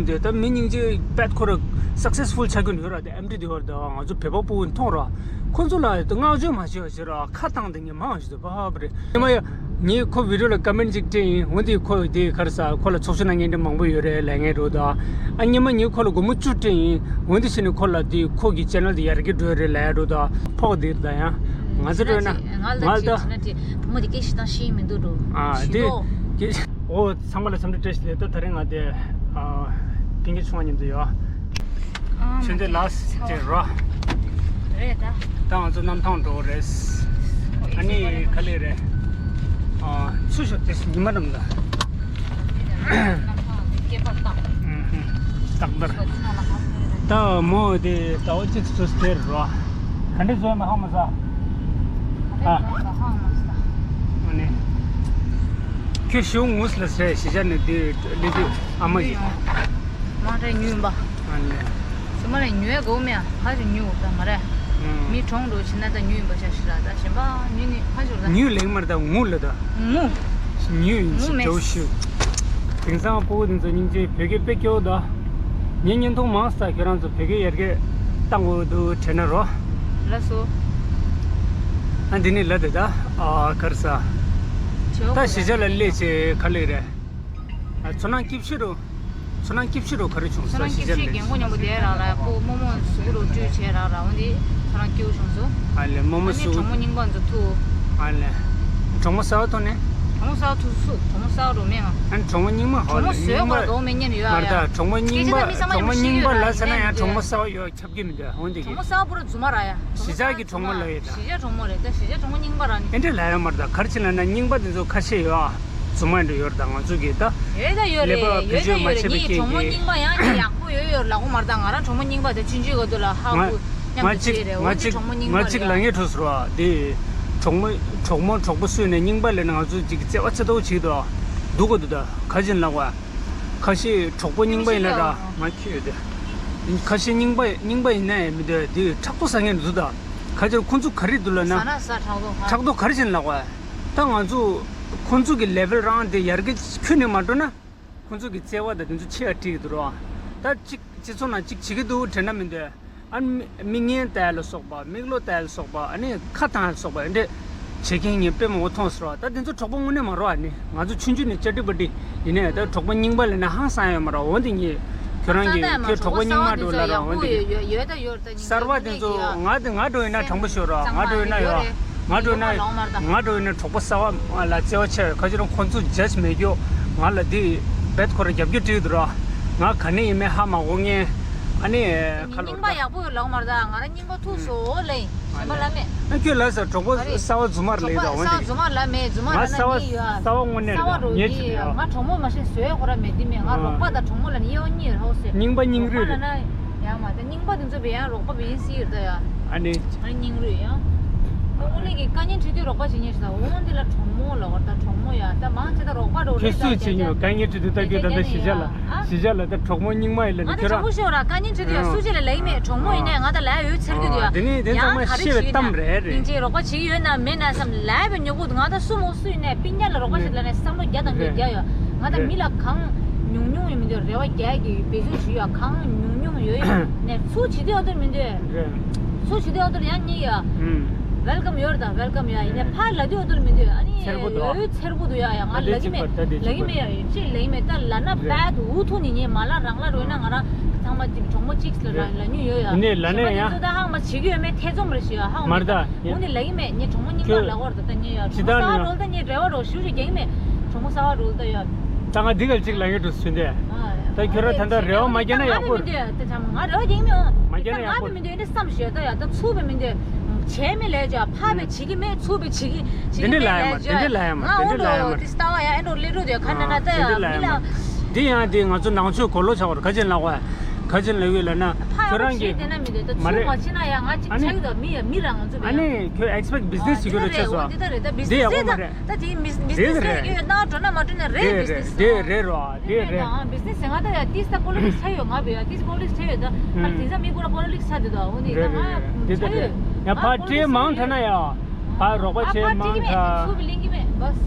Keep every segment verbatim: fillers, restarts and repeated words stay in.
དེ་ད་མི་སྙིང་རྗེ་པད་ཁོ་ར་སག་སེ་སི་ཕུལ་ཆགས་ཀྱི་ཡོད་ར། དེ་ཨེམ་ཌི་དེ་བར་ད་ང་ཚོ་བོད་པ་ཕྲུ་གུ་མཐོང་ར། ཁོ་ཚོ་ལ་ད་བསྔགས་བརྗོད་མ་བྱེད་པ་བྱེད་ར། ཁ་བཏང་དེ་ངས་མང་ཞིག་ད་བབ་རེད། ཉི་མ་ཡ། ངས་ཁོ་བི་ཌི་ཡོ་ལ་ཀོ་མེན་ཊི་ཅིག་སྤྲད་ཡིན། འོན་ཏེ་ཁོ་དེ་ག་རེ་ཟ། ཁོ་ལ་ཚོགས་ཞུགས་གནང་མཁན་འདྲ་མང་པོ་ཡོད་རེད་ལབ་མཁན་འདྲ་བོ་དང་། ཨ་ཉི་མ་ངས་ཁོ་ལ་སྒོར་མོ་བཅུ་སྤྲད་ཡིན། འོན་ཏེ་ཕྱིན་ནས་ཁོ་ལ་དེ་ཁོ་གི་ཆེ་ནལ་དེ་ཡར་རྒྱས་འགྲོ་རེད་ལབ་འདྲ་བོ་དང་། ཕོག་དེ་རེད་ད་ཡང་། ང་ཚོ་སྤྲོད་ན། ང་ལ་ད། བུ་མོ་དེ་སྐད་ཞིག་བཏང་ཤེས་མི་འདུག་འགྲོ། ཨ་ཞུ་དེ། དོ། སྐད། ཨོ་ཚང་མ་ལ་འཚམས་འདྲི་བཀྲ་ཤིས་བདེ་ལེགས། ད་དེ་རིང་ང་དེ་ཨ་ཕིང་ཀི་ཆུང་བ་མཉམ་དུ་ཡོད། ཨ་ཆུ་མདོ་ལ་སི་ཏེ་རོ། རེད་ད། ད་ང་ཚོ་གནམ་ཐང་འགྲོ་རེད། ཨ་ནི་ག་ལེ་རེད། ཨ་ཆུ་ཤོག་དེ་ཉི་མ་རྣམས་ལ། རྟག་པར། ད་མོ་དེ་ཟླ་བ་གཅིག་ཚོ་སྟེར་རོ། ག་འདྲ་བཟོས་མ་ཧ་མ་ས། ཨ། ཨ་ནི། ཁྱོད་ཞུ་ངུས་ལ་ཟེར་ཞི་ཅག་ནི་དེ་ལི་དེ་ཨ་མ་ཡིན། མ་རེད་ཉུལ་པ། ཨ་ནི། ཞུ་མ་ལ་ཉུལ་གོ་མེ་ཧ་ཞུ་ཉུལ་ད་མ་རེད། ཨང་། མི་གྲོངས་འགྲོ་ཕྱིན་ན་ད་ཉུལ་ཡིན་པ་ཆ་ཞིག་ར། ད་གཞན་པ་ཉུལ་ནི་ཧ་ཞུ་ར། ཉུལ་ལེགས་མར་ད་ངུ་ལ་ད། ངུ། ཉུལ་ཡིན་ངུ་མེད། ཞིག་འགྲོ་ཞུ། དེང་སང་ཕྲུ་གུ་དེ་ཚོ་སྙིང་རྗེ། བོད་སྐད་དཔེ་སྐྱོ་བོ་ད། ངས་བརྙན་ཐུང་མང་ཙམ་ཁྱོད་རང་ཚོ་བོད་སྐད་ཡར་རྒྱས་བཏང་དགོས་འདུག་དྲན་ན་རོ། ལགས་སོ། ཨ་འདི་ནི་ལ་དེ་ད། ཨ་གར་ས། ད་ཞི་ཅག་ལ་སླེབས་བྱས་ག་ལེ་རེད། ཨ་ཚོར་སྣང་སྐྱིད་ཤོས་རུ། ཚོར་སྣང་སྐྱིད་ཤོས་རུ་ག་རེ་བྱུང་། ཚོར་སྣང་སྐྱིད་ཤོས་རྒན་གོག་མཉམ་པོ་བསྡད་རག་ར། ཕྲུ་གུ་རྨོ་མོ་གཟུགས་རུ་བཀྲུས་བྱས་རག་ར། འོན་ཏེ་ཚོར་སྣང་སྐྱིད་པོ་བྱུང་སོང་། ཨ་ལེ་རྨོ་མོ་གཟུགས། གྲོགས་མོ་རྙིང་པ་ཚོ་ཐུག་ཨ་ལེ། གྲོགས་མོ་གསར་པ་ཐོག་ནས། གྲོགས་མོ་གསར་པ་ཐུག་སུ། གྲོགས་མོ་གསར་པ་རུ་མེད་ང་། ཨ་ནི་གྲོགས་མོ་རྙིང་མ་ཧོ་གྲོགས་མོ་ལེ་བཟོས་རྙིང་པ། གོ་ར་གོ་མེད་ཉན་ཡོད་མ་ཨ་རེད་ཡ། ད་གྲོགས་མོ་རྙིང་པ། སྐད་ཆ་ད་མི་ཚང་མ་གྲོགས་མོ་ཡིན་རྙིང་པ་ལ་ཟེར་ན་ཡང་གྲོགས་མོ་གསར་པ་ཡོད་ཁྱབ་ཀྱི་མི་འདུག་འོན་ཏེ་གྲོགས་མོ་གསར་པ་པོ་ར་རྫུན་མ་ར་ཡ། གཞིས་ཆགས་ཀྱི་གྲོགས་མོ་ལ་ཡོད་ད། གཞིས་ཆགས་གྲོགས་མོ་རེད་ད། གཞིས་ཆགས་གྲོགས་མོ་རྙིང་པ་ར་ནི། ཨེ་འདྲ་ལ་ཡོད་མ་རེད་ད། ག་རེ་བྱས་ན་ན་རྙིང་པ་དེ་ཚོ་ཁ་ཤས་ཡོད་ཨ། རྫུན་མ་འདྲ་ཡོད་རེད་ད། ང་ཚོ་གི་ད། ཡོད་ད་ཡོད་ཀླད་པ་རེད། བེད་ཡོད་སྤྱོད་ད་མ་ཡོད་བྱས་རེད། པའི་ངའི་སྐད་གྲོགས་མོ་ཀྱི་རྙིང་པ་ཡང་ཡག་པོ་ཡོད་ཡོད་ལབ་གོ་མ་རེད་ད། ང་རང་གྲོགས་མོ་རྙིང་པ་དེ་ཆུང་ཆུང་ག་དུས་ལ་ཧ་གོ་མཉམ་དུ་བྱས་རེད། འོ་དེ་གྲོགས་མོ་རྙིང་པ་རེད་ཡ། ང་གཅིག་ལ་ངས་འཕྲོ་ཟེར་བ་དེ། གྲོགས་མོ་གྲོགས་མོ་གྲོགས་པོ་སུས་ནས་རྙིང་པ་ལབ་ན་ང་ཚོ་གཅིག་བརྩེ་བ་ཆེ་ཏོག་ཅིག་འདུག་འདུག་ག་འདུག་ད་ག་ཅིན་ལབ་བ། ཁ་ཤས་གྲོགས་པོ་རྙིང་པ་ཡིན་ན་ར་ང་ཁྱོད་ཡོད་དེ། ཁ་ཤས་རྙིང་པ་རྙིང་པ་ཡིན་ན་ཡང་མི་འདོད་དེ་ཕྲག་དོག་ཟ་མཁན་འདུག་ད། ག་ཅིན་ཁོ་ཚོ་ག་རེ་འདུག་ལབ་ན། ཟ་ན་ཟ་ཕྲག་དོག་ཧ། ཕྲག་དོག་ག་རེ་བྱས་ནས་ལབ་བ། ད་ང་ཚོ་ཁོ་ཚོ་གི་ལེ་ཝལ་རང་དེ་ཡར་རྒྱས་ཁྱོན་ནས་མ་འགྲོ་ན། ཁོ་ཚོ་གི་བརྩེ་བ་དང་དེ་ཚོ་ཆེ་བ་འགྲིག་འདུག་རོ། ད་གཅིག་སྤྱི་ཚོགས་ནང་གཅིག་བྱེད་ཀྱི་འདུག་དྲན་ན་མི་འདོད། ཨ་ནི་མི་མིག་སྔན་བལྟ་ལ་སོགས་པ། མིག་ལོག་བལྟ་ལ་སོགས་པ། ཨ་ནི་ཁ་བཏང་ལ་སོགས་པ་འདྲ་བྱེད་མཁན་ངས་དཔེ་མང་པོ་མཐོང་སོང་ར། ད་དེ་ཚོ་གྲོགས་པོ་དངོས་གནས་མ་རེད་ཨ་ནི། ང་ཚོ་ཆུང་ཆུང་ནས་ཅ་ཀྲི་པ་ཀྲི་ཡིན་ནའི་ད་གྲོགས་པོ་རྙིང་པ་ལབ་ན་ཧང་སང་ཡོད་མ་རེད། འོན་ཏེ་ངས་ཁྱོད་རང་གིས་ཁྱོད་གྲོགས་པོ་རྙིང་པ་འགྲོ་ལབ་ར། འོན་ཏེ་ངས་གསར་པ་དེ་ཚོ་ང་དེ་ང་འགྲོ་ཡིན་ན་དྲང་པོ་ཤོད་ར། ང་འགྲོ་ཡིན་ན་ཡོད་ར། ང་འགྲོ་ཡིན་ན་ང་འགྲོ་ཡིན་ན་གྲོགས་པོ་གསར་པ་ལ་བརྩེ་བ་ཆེ་བས། ཁ་ཅིག་རང་ཁོང་ཚོ་ཇཇ་མེད་རྒྱུ། ང་ལ་དེ་བེད་ཁོ་ར་རྒྱབ་སྐྱོར་བྱེད་ཀྱི་འདུག་ར། ང་ག་ནས་ཡིན་མིན་ཧ་མ་གོ་མཁན། ཨ་ནི་ཁ་ལོ་རྙིང་པ་ཡག་པོ་ཡོད་ལབ་མ་རེད་ད། ང་རང་རྙིང་པ་ཐུག་སོང་ལེ། གཞན་པ་ལ་མེད། ཨ་ཁྱོད་ལ་ཟེར་གྲོགས་པོ་གསར་པ་རྫུན་མ་རེད་ལེ་ད། འོན་ཏེ་རྫུན་མ་ལ་མེད། རྫུན་མ་ང་ལ་གསར་པ་ཡིན་ཡ། གསར་པ་དངོས་གནས་གསར་པ་རེད་རོ་ངས་ཡིན་ཡ། ང་གྲོགས་མོ་མ་ཤེས་བཟོས་ཁོ་ར་མེད་དེ་མེད། ང་རོགས་པ་དང་གྲོགས་མོ་ལ་ནི་དབྱེ་བ་གཉིས་རེད་ཧོ་ཟེར། རྙིང་པ་རྙིང་རུས་རེད། ཡ་མ་ད་རྙིང་པ་དེ་ཚོ་བས་ཡང་རོགས་པ་བས་ཡིན་སྲིད་ཡོད་ད་ཡ། ཨ་ནི། ང་རྙིང་རུས་ཡ། ཨོ་ལེ་གི་དཀའ་ངལ་འཕྲད་དུས་རོགས་པ་བྱེད་ཉེ་ཞིག་ད། འོ་འདི་ལ་གྲོགས་མོ་ལ་བར་ད་གྲོགས་མོ་ཡ། ད་མང་ཆེ་ད་རོགས་པ་འགྲོ་ཁྱོད་རེད་ད། སུས་བྱེད་ཉོ་དཀའ་ངལ་འཕྲད་དུས་ད་ཁྱོད་ད་ད་ཞི་ཅག་ལ། ཨ། ཞི་ཅག་ལ་ད་གྲོགས་མོ་རྙིང་མ་ཡིན་ལ་ནི་ང་ད་ཁྱོད་དྲང་པོ་ཤོད་ར། དཀའ་ངལ་འཕྲད་དུས་ཡ་སུ་ཅི་ལ་ལེགས་མེད་གྲོགས་མོ་ཡིན་ནས་ང་ད་ལ་ཡ་ཡོད་ཚེར་གི་དུས་ཡ། དེ་ནི་དེ་ཚང་མ་ཤེས་པའི་གཏམ་རེད་རེད། ཡིན་ཅེ་རོགས་པ་བྱེད་ཀྱི་ཡོད་ན་མེད་ན་བསམ་ལ་ཡ་བའི་ཉོ་གུ་ང་ད་སུ་མོ་སུ་ཡིན་ནས་སྤུན་ཀྱག་ལ་རོགས་པ་ཞིག་ལ་ནས་བསམ་བློ་རྒྱག་དང་མི་རྒྱག་ཡོད། ང་ད་མི་ལ་གང་ཉུང་ཉུང་ཡོད་མི་འདུག་རེ་བ་རྒྱག་གི་འབད་བརྩོན་བྱེད་ཡོད། གང་ཉུང་ཉུང་ཡོད་ནས་ཚུར་བྱེད་དུས་ཨ་ཏོར་མི་འདུག་རེད། ཚུར་བྱེད་དུས་ཨ་ཏོར་ཡང་གཉིས་ཡོད། ཨུམ། ཝེལ་ཀམ་ཡོད་རེད་ད། ཝེལ་ཀམ་ཡ་ཡིན་ནས་ཕར་ལ་དུས་ཨ་ཏོར་མི་འདུག་ཨ་ནི་ཚེར་པོ་འདུག་ཨ། ཡོད་ཚེར་པོ་འདུག་ཡ། ཡ་ང་ལ་གི་མེད་ལ་གི་མེད་ཡ། ཡོད་ཅི་ལ་གི་མེད་ད་ལ་ན་རེད། བད་འུ་ཐུག་ནི་ཉེ་མ་ལ་རང་ལ་རོལ་ན་ང་རང་ཚང་མ་གྲོགས་མོ་གཅིག་ལ་ར་ལ་ཉུ་ཡོད་ཡ། ནི་ལ་ནས་ཡ། ཚོ་ད་ཧང་མ་བྱེད་ཀྱི་ཡོད་མེད་ཐེ་ཚོམ་རེ་ཞུ་ཡ་ཧང་མ་རེད་ད། འོ་ནི་ལ་གི་མེད། ངས་གྲོགས་མོ་རྙིང་པ་ལ་འོར་ད་ད་ཉེ་ཡ། གྲོགས་མོ་གསར་པ་རོལ་ད་ཉེ་འབྲེལ་བ་རོགས་ཞུ་རེ་རྒྱག་གི་མེད། གྲོགས་མོ་གསར་པ་རོལ་ད་ཡ། ད་ང་འདི་ག་ཅིག་ལ་ངས་འགྲོ་སུན་ཏེ། ད་ཁྱོད་ར་ད་ལྟ་རེ་བ་མ་བརྒྱབ་ན་ཡག་པོ་རེད། ད་ཅང་ང་རེ་བ་རྒྱག་མི་ཡོང་། མ་བརྒྱབ་ན་ཡག་པོ་རེད། ད་ང་བས་མི་འདོད་འདི་བསམ་ཞོད་ད་ཡ། ད་ཚུགས་པས་མི་འདོད། བྱས་མི་ལས་ཅོ་ཕ་བས་བྱེད་ཀྱི་མེད། ཚུགས་པས་བྱེད་ཀྱི་བྱེད་ཀྱི་མེད་ལས་ཅོ། ང་འོ་འགྲོ་དེ་ལྟ་བ་ཡ་ཨེ་འགྲོ་ལེ་འགྲོ་དེ་ཁ་ན་ན་ད་ཡ་མི་ལ། འདི་ཡང་འདི་ང་ཚོ་ནང་ཆོས་གོ་ལོ་ཆགས་པར་ག་ཅན་ལ་བ། ག་ཅན་ལ་བས་ལ་ན་ཁྱོད་རང་གིས་མ་རེད། ཨ་ནི་ཁྱོད་expect business་བྱེད་དགོས་རེད་ཆགས་སོ། འདི་ཡག་པོ་མ་རེད། ད་དེ་business་རེད་རེད་རེད། ཡོད་ན་འགྲོ་ན་མ་འགྲོ་ན་རེད། འདི་རེད་རེད་རོ། འདི་རེད། ཨ་business་ང་ད་ཡ་ཏིས་ད་politics་ཆགས་ཡོད། ང་བས་ཡ་ཏིས་politics་ཆགས་ཡོད་ད། ཨ་དེ་ཚ་མི་ཀུ་ར་politics་ཆགས་དེ་ད། འོ་ནི་ད་ང་ཆགས་ཡོད། ཡ་ཕར་སྤྲད་མང་དྲགས་ན་ཡ། ཕར་རོགས་པ་བྱས་མང་དྲགས། ཚུགས་པའི་གླིང་གི་མེད་བས།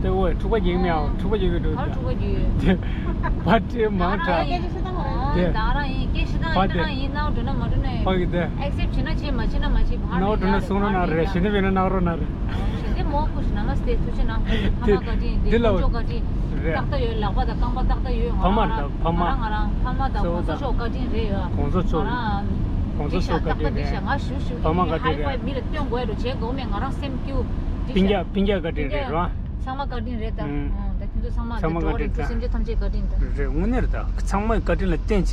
དེ་འོ་འཁྲུག་པ་རྒྱག་མི་ཡ། འཁྲུག་པ་རྒྱག་གི་འགྲོ་ད། ཕར་འཁྲུག་པ་རྒྱག་ཡོད། ཕར་སྤྲད་མང་དྲགས། ཨོ། དེ། ད་རང་ཡིན། སྐད་ཆ་དང་ཕ་ཡིན་དེ་རང་ཡིན། ནང་འགྲོ་ན་མ་འགྲོ་ན་ཡིན། ཕ་གི་དེ། ཨེག་སེབ་བྱེད་ན་བྱེད། མ་བྱེད་ན་མ་བྱེད། ཕར་ནང་འགྲོ་ན་གསུང་རོགས་གནང་རེད། གཞན་དེ་བས་ན་གནང་རོགས་གནང་རེད། གཞན་དེ་མོ་ཁུ་ཞིག་ན་མ་སྟེ་ཐུགས་ཆེ་གནང་། ཕ་མ་བཀའ་དྲིན། དེ་ལ་དཀོན་མཆོག་བཀའ་དྲིན། རེད། ཏག་ཏག་ཡོད། ལག་པ་དང་རྐང་པ་ཏག་ཏག་ཡོད། ཕ་མ་ང་རང་། ད་ཕ་མ། ང་རང་ཕ་མ་དང་གོང་ས་མཆོག་བཀའ་དྲིན་རེད་ཡོད། གོང་ས་མཆོག་ང་རང་། གོང་ས་མཆོག་བཀའ་དྲིན་རེད། ཏག་ཏག་ཞིག་ང་ཞུ་ཞུ་ཕ་མ་བཀའ་དྲིན་རེད། ཧའི་ཕའི་མི་ལ་སྟོན་དགོས་རུ་བྱེད་དགོས་མེད། ང་རང་སེམས་སྐྱིད། སྤུན་ཀྱག་སྤུན་ཀྱག་བཀའ་དྲིན་རེད་རོ། ཚང་མ་བཀའ་དྲིན་རེད་ད། ཨང་། ད་ཁྱོད་ཚོ་ཚང་མ་ཚང་མ་འགྲོ་བ་རེད། བཀའ་དྲིན་ད། སེམས་ཅན་ཐམས་ཅད་བཀའ་དྲིན་ད། རེད། དངོས་གནས་རེད་ད། ཚང་མ་བཀའ་དྲིན་ལ་བརྟེན་བྱས་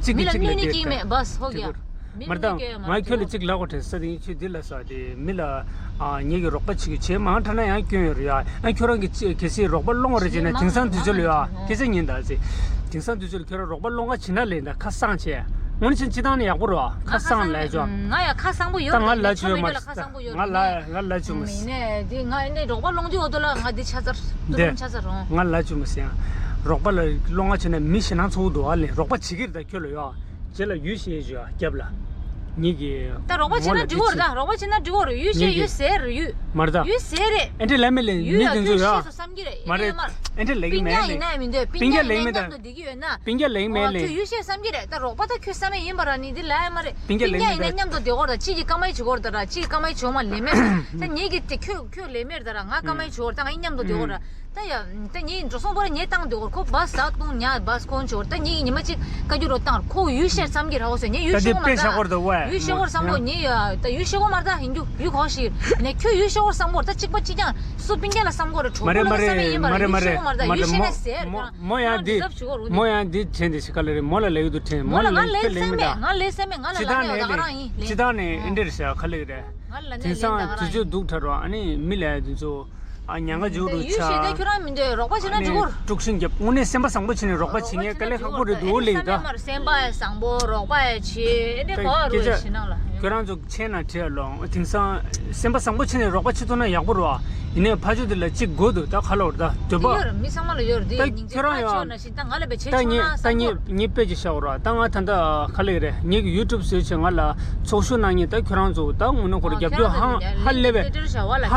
གཅིག་གིས་མི་ལ་གཅིག་ལ་གནོད་ནི་བདེ་གཅིག་ད། མེད་པ་སོ་གི་ཡ། མི་ལ་མར་ད་གནོད་སྐྱེལ་ཡ་མ་མ་ང་ཁྱོད་ལ་རེད། གཅིག་ལབ་དགོས་དྲན་ས་དེ་ཁྱོད་འདི་ལ་ས་དེ་མི་ལ་ཨ་ངེད་ཀྱི་རོགས་པ་བྱེད་ཀྱི་བྱེད་མང་དྲགས་ན་ཡང་སྐྱོན་ཡོད་རེད་ཡ། ཨ་ཁྱོད་རང་གི་གཅིག་གལ་སྲིད་རོགས་པ་སློང་བ་རེད་བྱས་ན་དེང་སང་དུས་ཚོད་ལ་ཡ་སྐད་ཆ་ཉན་ད་ཟེ། དེང་སང་དུས་ཚོད་ལ་ཁྱོད་རང་རོགས་པ་སློང་ག་བྱེད་ན་ལེན་ད་ཁ་གསང་བྱས། དངོས་གནས་བྱས་ན་སྤྱི་བཏང་ནས་ཡག་པོ་རེད་བ། ཁ་གསང་ལས་ཆོག་ང་ཡ་ཁ་གསང་པོ་ཡོད། ད་ང་ལ་ཆོས་མ་ཁ་གསང་པོ་ཡོད། ང་ལ་ང་ལ་ཆོས་མ། ཡིན་ནས་འདི་ང་ནི་རོགས་པ་སློང་དུས་འོ་དོ་ལ་ང་འདི་ཆ་ཚར། ཏུ་དེ་རུང་ཆ་ཚར་རོང་། ང་ལ་ཆོས་མ་ཟེར་ཡང་། རོགས་པ་ལ་སློང་ང་བྱས་ན་མི་ཞེད་སྣང་ཚ་བོ་འདུག་ཨ་ལེ། རོགས་པ་བྱེད་ཀྱི་རེད་ད་ཁྱོད་ལ་ཡོད་ཨ། རྗེས་ལ་ཡུས་ཤེས་ཞུ་ཨ་རྒྱབ་ལ། ངེད་ཀྱི་ད་རོགས་པ་བྱེད་ན་འགྲིག་གོ་རེད་ད། རོགས་པ་བྱེད་ན་འགྲིག་གོ་རེད། ཡུས་ཤེས་ཡུས་ཟེར་ཡུས། མ་རེད་ད། ཡུས་ཟེར་རེད། ཨེ་འདྲ་ལས་མེད་ལེ། མི་དེ་ཚོ་ཡོད་ཨ། བསམ་གྱི་རེད། མ་རེད། ཨེ་འདྲ་ལས་ཀྱི་མེད་ལེ། སྤུན་ཀྱག་ཡིན་ན་མི་འདོད། སྤུན་ཀྱག་ཡིན་ན་མཉམ་དུ་བསྡད་ཀྱི་ཡོད་ན། སྤུན་ཀྱག་ལེགས་མེད་ལེ། ཁྱོད་ཡུལ་ཤེས་བསམ་གྱི་རེད་ད། རོགས་པ་ད་ཁྱོད་བསམ་ཡས་ཡིན་པ་ར་ནི་འདི་ལ་ཡ་མ་རེད། སྤུན་ཀྱག་ལེགས་མེད་ད། སྤུན་ཀྱག་ཡིན་ན་མཉམ་དུ་བསྡད་གོ་ར་གཅིག་གིས་ཀ་མ་ཡི་བྱེད་གོ་ར་ད་ར་གཅིག་གིས་ཀ་མ་ཡི་བྱེད་གོ་མ་ལེ་མེད་ད། ངེད་ཀྱི་དེ་ཁྱོད་ཁྱོད་ལེ་མེད་ད་ར་ང་ཀ་མ་ཡི་བྱེད་གོ་ར་ད་ང་ཡིན་མཉམ་དུ་བསྡད་གོ་ར་ད་ཡ། ད་ངེད་འགྲོ་སོང་པོ་ར་ངས་བཏང་བསྡད་གོ་ར་ཁོ་བ་ས་བཏུང་ཉ་བ་ས་ཁོང་བྱེད་གོ་ར་ད་ངེད་ཀྱི་ཉི་མ་གཅིག་བཀའ་བཀྱོན་རོ་བཏང་ཁོ་ཡུལ་ཤེས་བསམ་གྱི་ར་འོ་ཟེར་ངས་ཡུལ་ཤེས་གོ་མ་ར་ད། ཡུལ་ཤེས་གོ་བསམ་གོ་ངེད་ཡ་ད་ཡུལ་ཤེས་གོ་མ་ར་ད་ཡིན་རྒྱུ་ཡུལ་གོ་ཞིག་ནས་ཁྱོད་ཡུལ་ཤེས་གོ་བསམ་གོ་ར་ད་གཅིག་པ་གཅིག་རྐྱང་། སུ་སྤུན་ཀྱག་ལ་བསམ་གོ་རེ་གྲོགས་པོ་ལ་བསམ་ཡས་ཡིན་པ་རེད། ཡུལ་ཤེས་གོ་མ་རེད་ད། ཡུལ་ཤེས་ན་ཟེར་རང་མོ་ཡང་འདི་མོ་ཡང་འདི་དྲན་དེ་ཤི་ཁ་ལ་རེད། མོ་ལ་ལས་ཡོད་དུ་དྲན། མོ་ལ་ང་ལས་སེམས་མེད། ང་ལས་སེམས་མེད། ང་ལ་ལ་ངས་ང་རང་ཡིན་ལས། སྤྱི་བཏང་ནས་ཨེ་འདྲ་རེད་ཤག་ཁ་ལ་རེད། དེང་སང་དུས་ཚོད་སྡུག་དྲགས་རོགས་ཨ་ནི་མི་ལས་དུས་ཚོད་ཨ་ཉང་ག་འཇུག་རུ་ཡུལ་ཤེས་དེ་ཆ་ཁྱོད་རང་མི་འདོད་རོགས་པ་བྱེད་ན་འགྲིག་གོ། དཀྲུག་ཤིང་རྒྱབ་དངོས་གནས་སེམས་པ་བཟང་པོ་བྱས་ནས་རོགས་པ་བྱེད་མཁན་དཀའ་ལས་ཁག་པོ་རེད་འདུག་ལས་ད། སེམས་པ་བཟང་པོ་རོགས་པ་བྱེད་ཨེ་འདྲ་ག་བ་རུ་ཞེ་ནང་ལ། ཁྱོད་རང་ཚོ། ཆེ་ན་ཁྲེལ་ལོང་དེང་སང་སེམས་པ་བཟང་པོ་བྱས་ནས་རོགས་པ་བྱེད་ཐུབ་ན་ཡག་པོ་རེད་བ། ཡིན་ནའི་ཕ་ཆོས་དེ་ལ་གཅིག་དགོས་འདུག་ད་ཁ་ལོ་རེད་ད་འདོད་པ། ཡོད་རེད། མི་ཚང་མ་ལ་ཡོད་རེད། དེ་ད་སྙིང་རྗེ་ཁྱོད་རང་ཕ་ཆོས་ཡང་ན་ཞིག་ད་ང་ལ་བས་བྱེད་ད་ཆོག་ངས་ན་ད་བསམ་ངས་གོ། ངས་དཔེ་ཅིག་བཤད་འོ་ར། ད་ང་ད་ལྟ་ཁ་ལེགས་རེད། ངེད་ཀྱི་ཡུ་ཊུབ་བཟོས་བྱས་ང་ལ་ཚོགས་ཞུགས་གནང་མཁན་ད་ཁྱོད་རང་ཚོ་ད་དངོས་གནས་ཁོ་ར་རྒྱབ་སྐྱོར་ཧང་ཧ་ལས་པས་ཧ་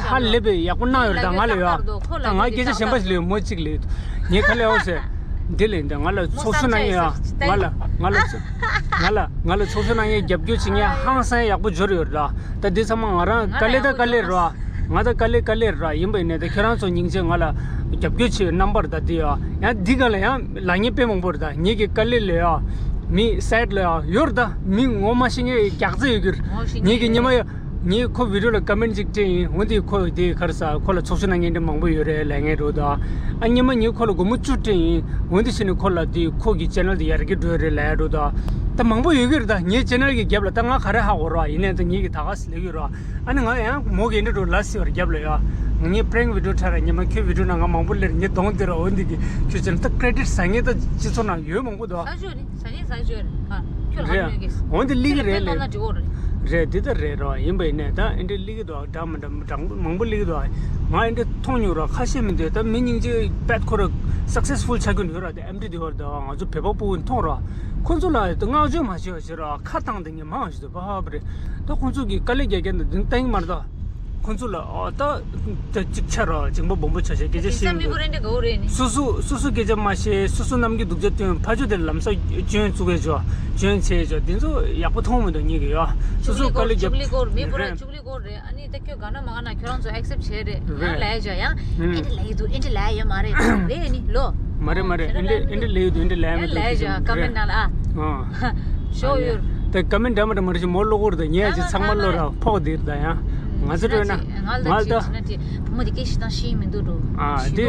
ཧ་ལས་པས་ཡག་པོ་གནང་ཡོད་རེད། ད་ང་ལ་ཡོད་ད་ང་སྐད་ཆ་གཞན་པ་ཞིག་ལ་ཡོད་མོ་གཅིག་ལ་ཡོད། ངས་ཁ་ལེགས་འོ་ཟེར་འདི་ལ་ཡིན་ད་ང་ལ་ཚོགས་ཞུགས་གནང་མཁན་ཡ་ང་ལ་ང་ལ་ང་ལ་ང་ལ་ཚོགས་ཞུགས་གནང་མཁན་རྒྱབ་སྐྱོར་བྱེད་མཁན་ཧང་སང་ཡག་པོ་འབྱོར་ཡོད་ར། ད་འདི་ཚང་མ་ང་རང་དཀའ་ལས་ད་དཀའ་ལས་ར། ང་ད་དཀའ་ལས་དཀའ་ལས་ར་ཡིན་པ་ཡིན་ནའི་ད་ཁྱོད་རང་ཚོ་སྙིང་རྗེ་ང་ལ་རྒྱབ་སྐྱོར་བྱེད་པའི་རྣམ་པར་ད་འདི་ཡ་ཡང་འདི་ག་ལ་ཡང་ལབ་མཁན་དཔེ་མང་པོ་རེད། ད་ངེད་ཀྱི་དཀའ་ལས་ལ་ཡ་མི་སའིཌ་ལ་ཡ་ཡོད་ར། ད་མི་ངོ་མ་ཤེས་མཁན་རྒྱག་རྩིས་ཡོད་ཀྱི་རེད། ངེད་ཀྱི་ཉི་མ་ཡ་ངས་ཁོ་བི་ཌིའོ་ལ་ཀ་མེན་ཊི་ཅིག་སྤྲད་ཡིན། འོན་ཏེ་ཁོ་དེ་ག་རེ་ཟ་ཁོ་ལ་ཚོགས་ཞུགས་གནང་མཁན་འདྲ་མང་པོ་ཡོད་རེད་ལབ་མཁན་རེད། ད་ཨ་ཉི་མ་ངས་ཁོ་ལ་སྒོར་མོ་བཅུ་སྤྲད་ཡིན། འོན་ཏེ་ཕྱིན་ནས་ཁོ་ལ་དེ་ཁོ་གི་ཅེ་ནལ་དེ་ཡར་རྒྱས་འགྲོ་ཡི་རེད་ལབ་ཡ་འགྲོ་ད། ད་མང་པོ་ཡོད་ཀྱི་རེད། ད་ངའི་ཅེ་ནལ་གི་རྒྱབ་ལ་ད་ང་ག་རེ་ཧ་གོ་ར་ཡིན་ནའི་ད་ངེད་ཀྱི་ད་ག་སེ་ལབ་ཀྱི་ར། ཨ་ནི་ང་ཡང་མོ་གི་འདྲ་འགྲོ་ལ་སེ་བར་རྒྱབ་ལ་ཡ། ངེད་པྲེང་བི་ཌིའོ་ཁྲ་ར་ཉི་མ་ཁྱོད་བི་ཌིའོ་ནང་ང་མང་པོ་ལེར་ངའི་གདོང་དེ་ར་འོན་ཏེ་གི་ཁྱོད་ཅེ་ནལ་ད་ཀྲེ་ཌིཊ་ཟ་ངེད་ད་སྤྱི་ཚོགས་ནང་ཡོད་མང་པོ་འདུག་ཟ་ཆོག་རེད། ཟ་ངེད་ཟ་ཆོག་རེད། ཨ་ཁྱོད་ལ་ཧ་ལོས་གི་རེད། འོན་ཏེ་ལི་གི་རེད་ལེ། ཁྱོད་ལ་དཔེ་བཏང་ན་འགྲིག་གོ་རེད། རེད་འདི་ད་རེད་ར་ཡིན་པ་ཡིན་ནའི་ད་ཨེ་འདྲ་ལི་གི་འདུག་འདྲ་མི་འདྲ་མང་པོ་ལི་གི་འདུག་ང་ཨེ་འདྲ་མཐོང་མྱོང་ར་ཁ་ཤས་མི་འདུག་ད་མི་སྙིང་རྗེ་པད་ཁོ་ར་སག་སེ་སི་ཕུལ་ཆགས་ཀྱི་འདུག་ར། དེ་ཨེམ་ཌི་དེ་བར་ད་ང་ཚོ་བོད་པ་ཕྲུ་གུ་མཐོང་ར། ཁོ་ཚོ་ལ་ད་བསྔགས་བརྗོད་མ་བྱེད་པ་བྱེད་ར་ཁ་བཏང་དེ་ངས་མང་ཞིག་འདུག་པ་ཧ་པ་རེད། ད་ཁོ་ཚོ་གི་དཀའ་ལས་རྒྱག་མཁན་དང་དེ་བསྟན་གི་མ་རེད་ད། ཁོ་ཚོ་ལ་ཨ་ད་ད་གཅིག་ཆ་ར་སྦྱིན་པ་སྦོམ་པོ་ཆ་ཤས་སྐད་ཆ་བཤད་མི་འདུག་སོ་སོ་སོ་སོ་སྐད་ཆ་མ་བཤད། སོ་སོ་རྣམས་ཀྱི་སྡུག་ཅག་སྟོན། ཕ་ཆོས་དེར་ལམ་སང་སྐྱོན་བཙུགས་ཡས་ཆོག་སྐྱོན་ཆེ་ཆོག་དེ་ཚོ་ཡག་པོ་མཐོང་མི་འདུག་ངེད་ཀྱི་ཡ། སོ་སོ་དཀའ་ལས་རྒྱབ། ཅུག་ལི་སྐོར་མི་བོ་ར་ཅུག་ལི་སྐོར་རེད། ཨ་ནི་ད་ཁྱོད་ག་ན་མ་ག་ན་ཁྱོད་རང་ཚོ་ཨེག་སེབ་བྱས་རེད། ཡང་ལབ་ཡས་ཆོག་ཡང་ཨེ་འདྲ་ལབ་ཡི་འདུག་ཨེ་འདྲ་ལབ་ཡས་ཡོད་མ་རེད་རེད་ནི་ལོ། མ་རེད་མ་རེད། ཨེ་འདྲ་ཨེ་འདྲ་ལབ་ཡས་ཡོད་མ་རེད། ཡང་ལབ་ཡས་ཆོག་ཀ་མེན་ཊི་ནང་ལ་ཨ། ཨ། ཞོ་ཡོད། ད་ཀ་མེན་ཊི་འདྲ་མ་འདྲ་མ་རེད་ཅིག་མོ་ལོ་གོར་ད་ཉེ་ཡ་ཅིག་ཚང་མ་ལོ་ར་ཕོག་དེར་ད་ཡང་ང་ཚོ་སྤྲོད་ན་ང་ལ་ད་ཅིག་ན་ཅིག་བུ་མོ་དེ་སྐད་ཤེས་སྟངས་ཤེས་མི་འདུག་འགྲོ། ཨ་དེ་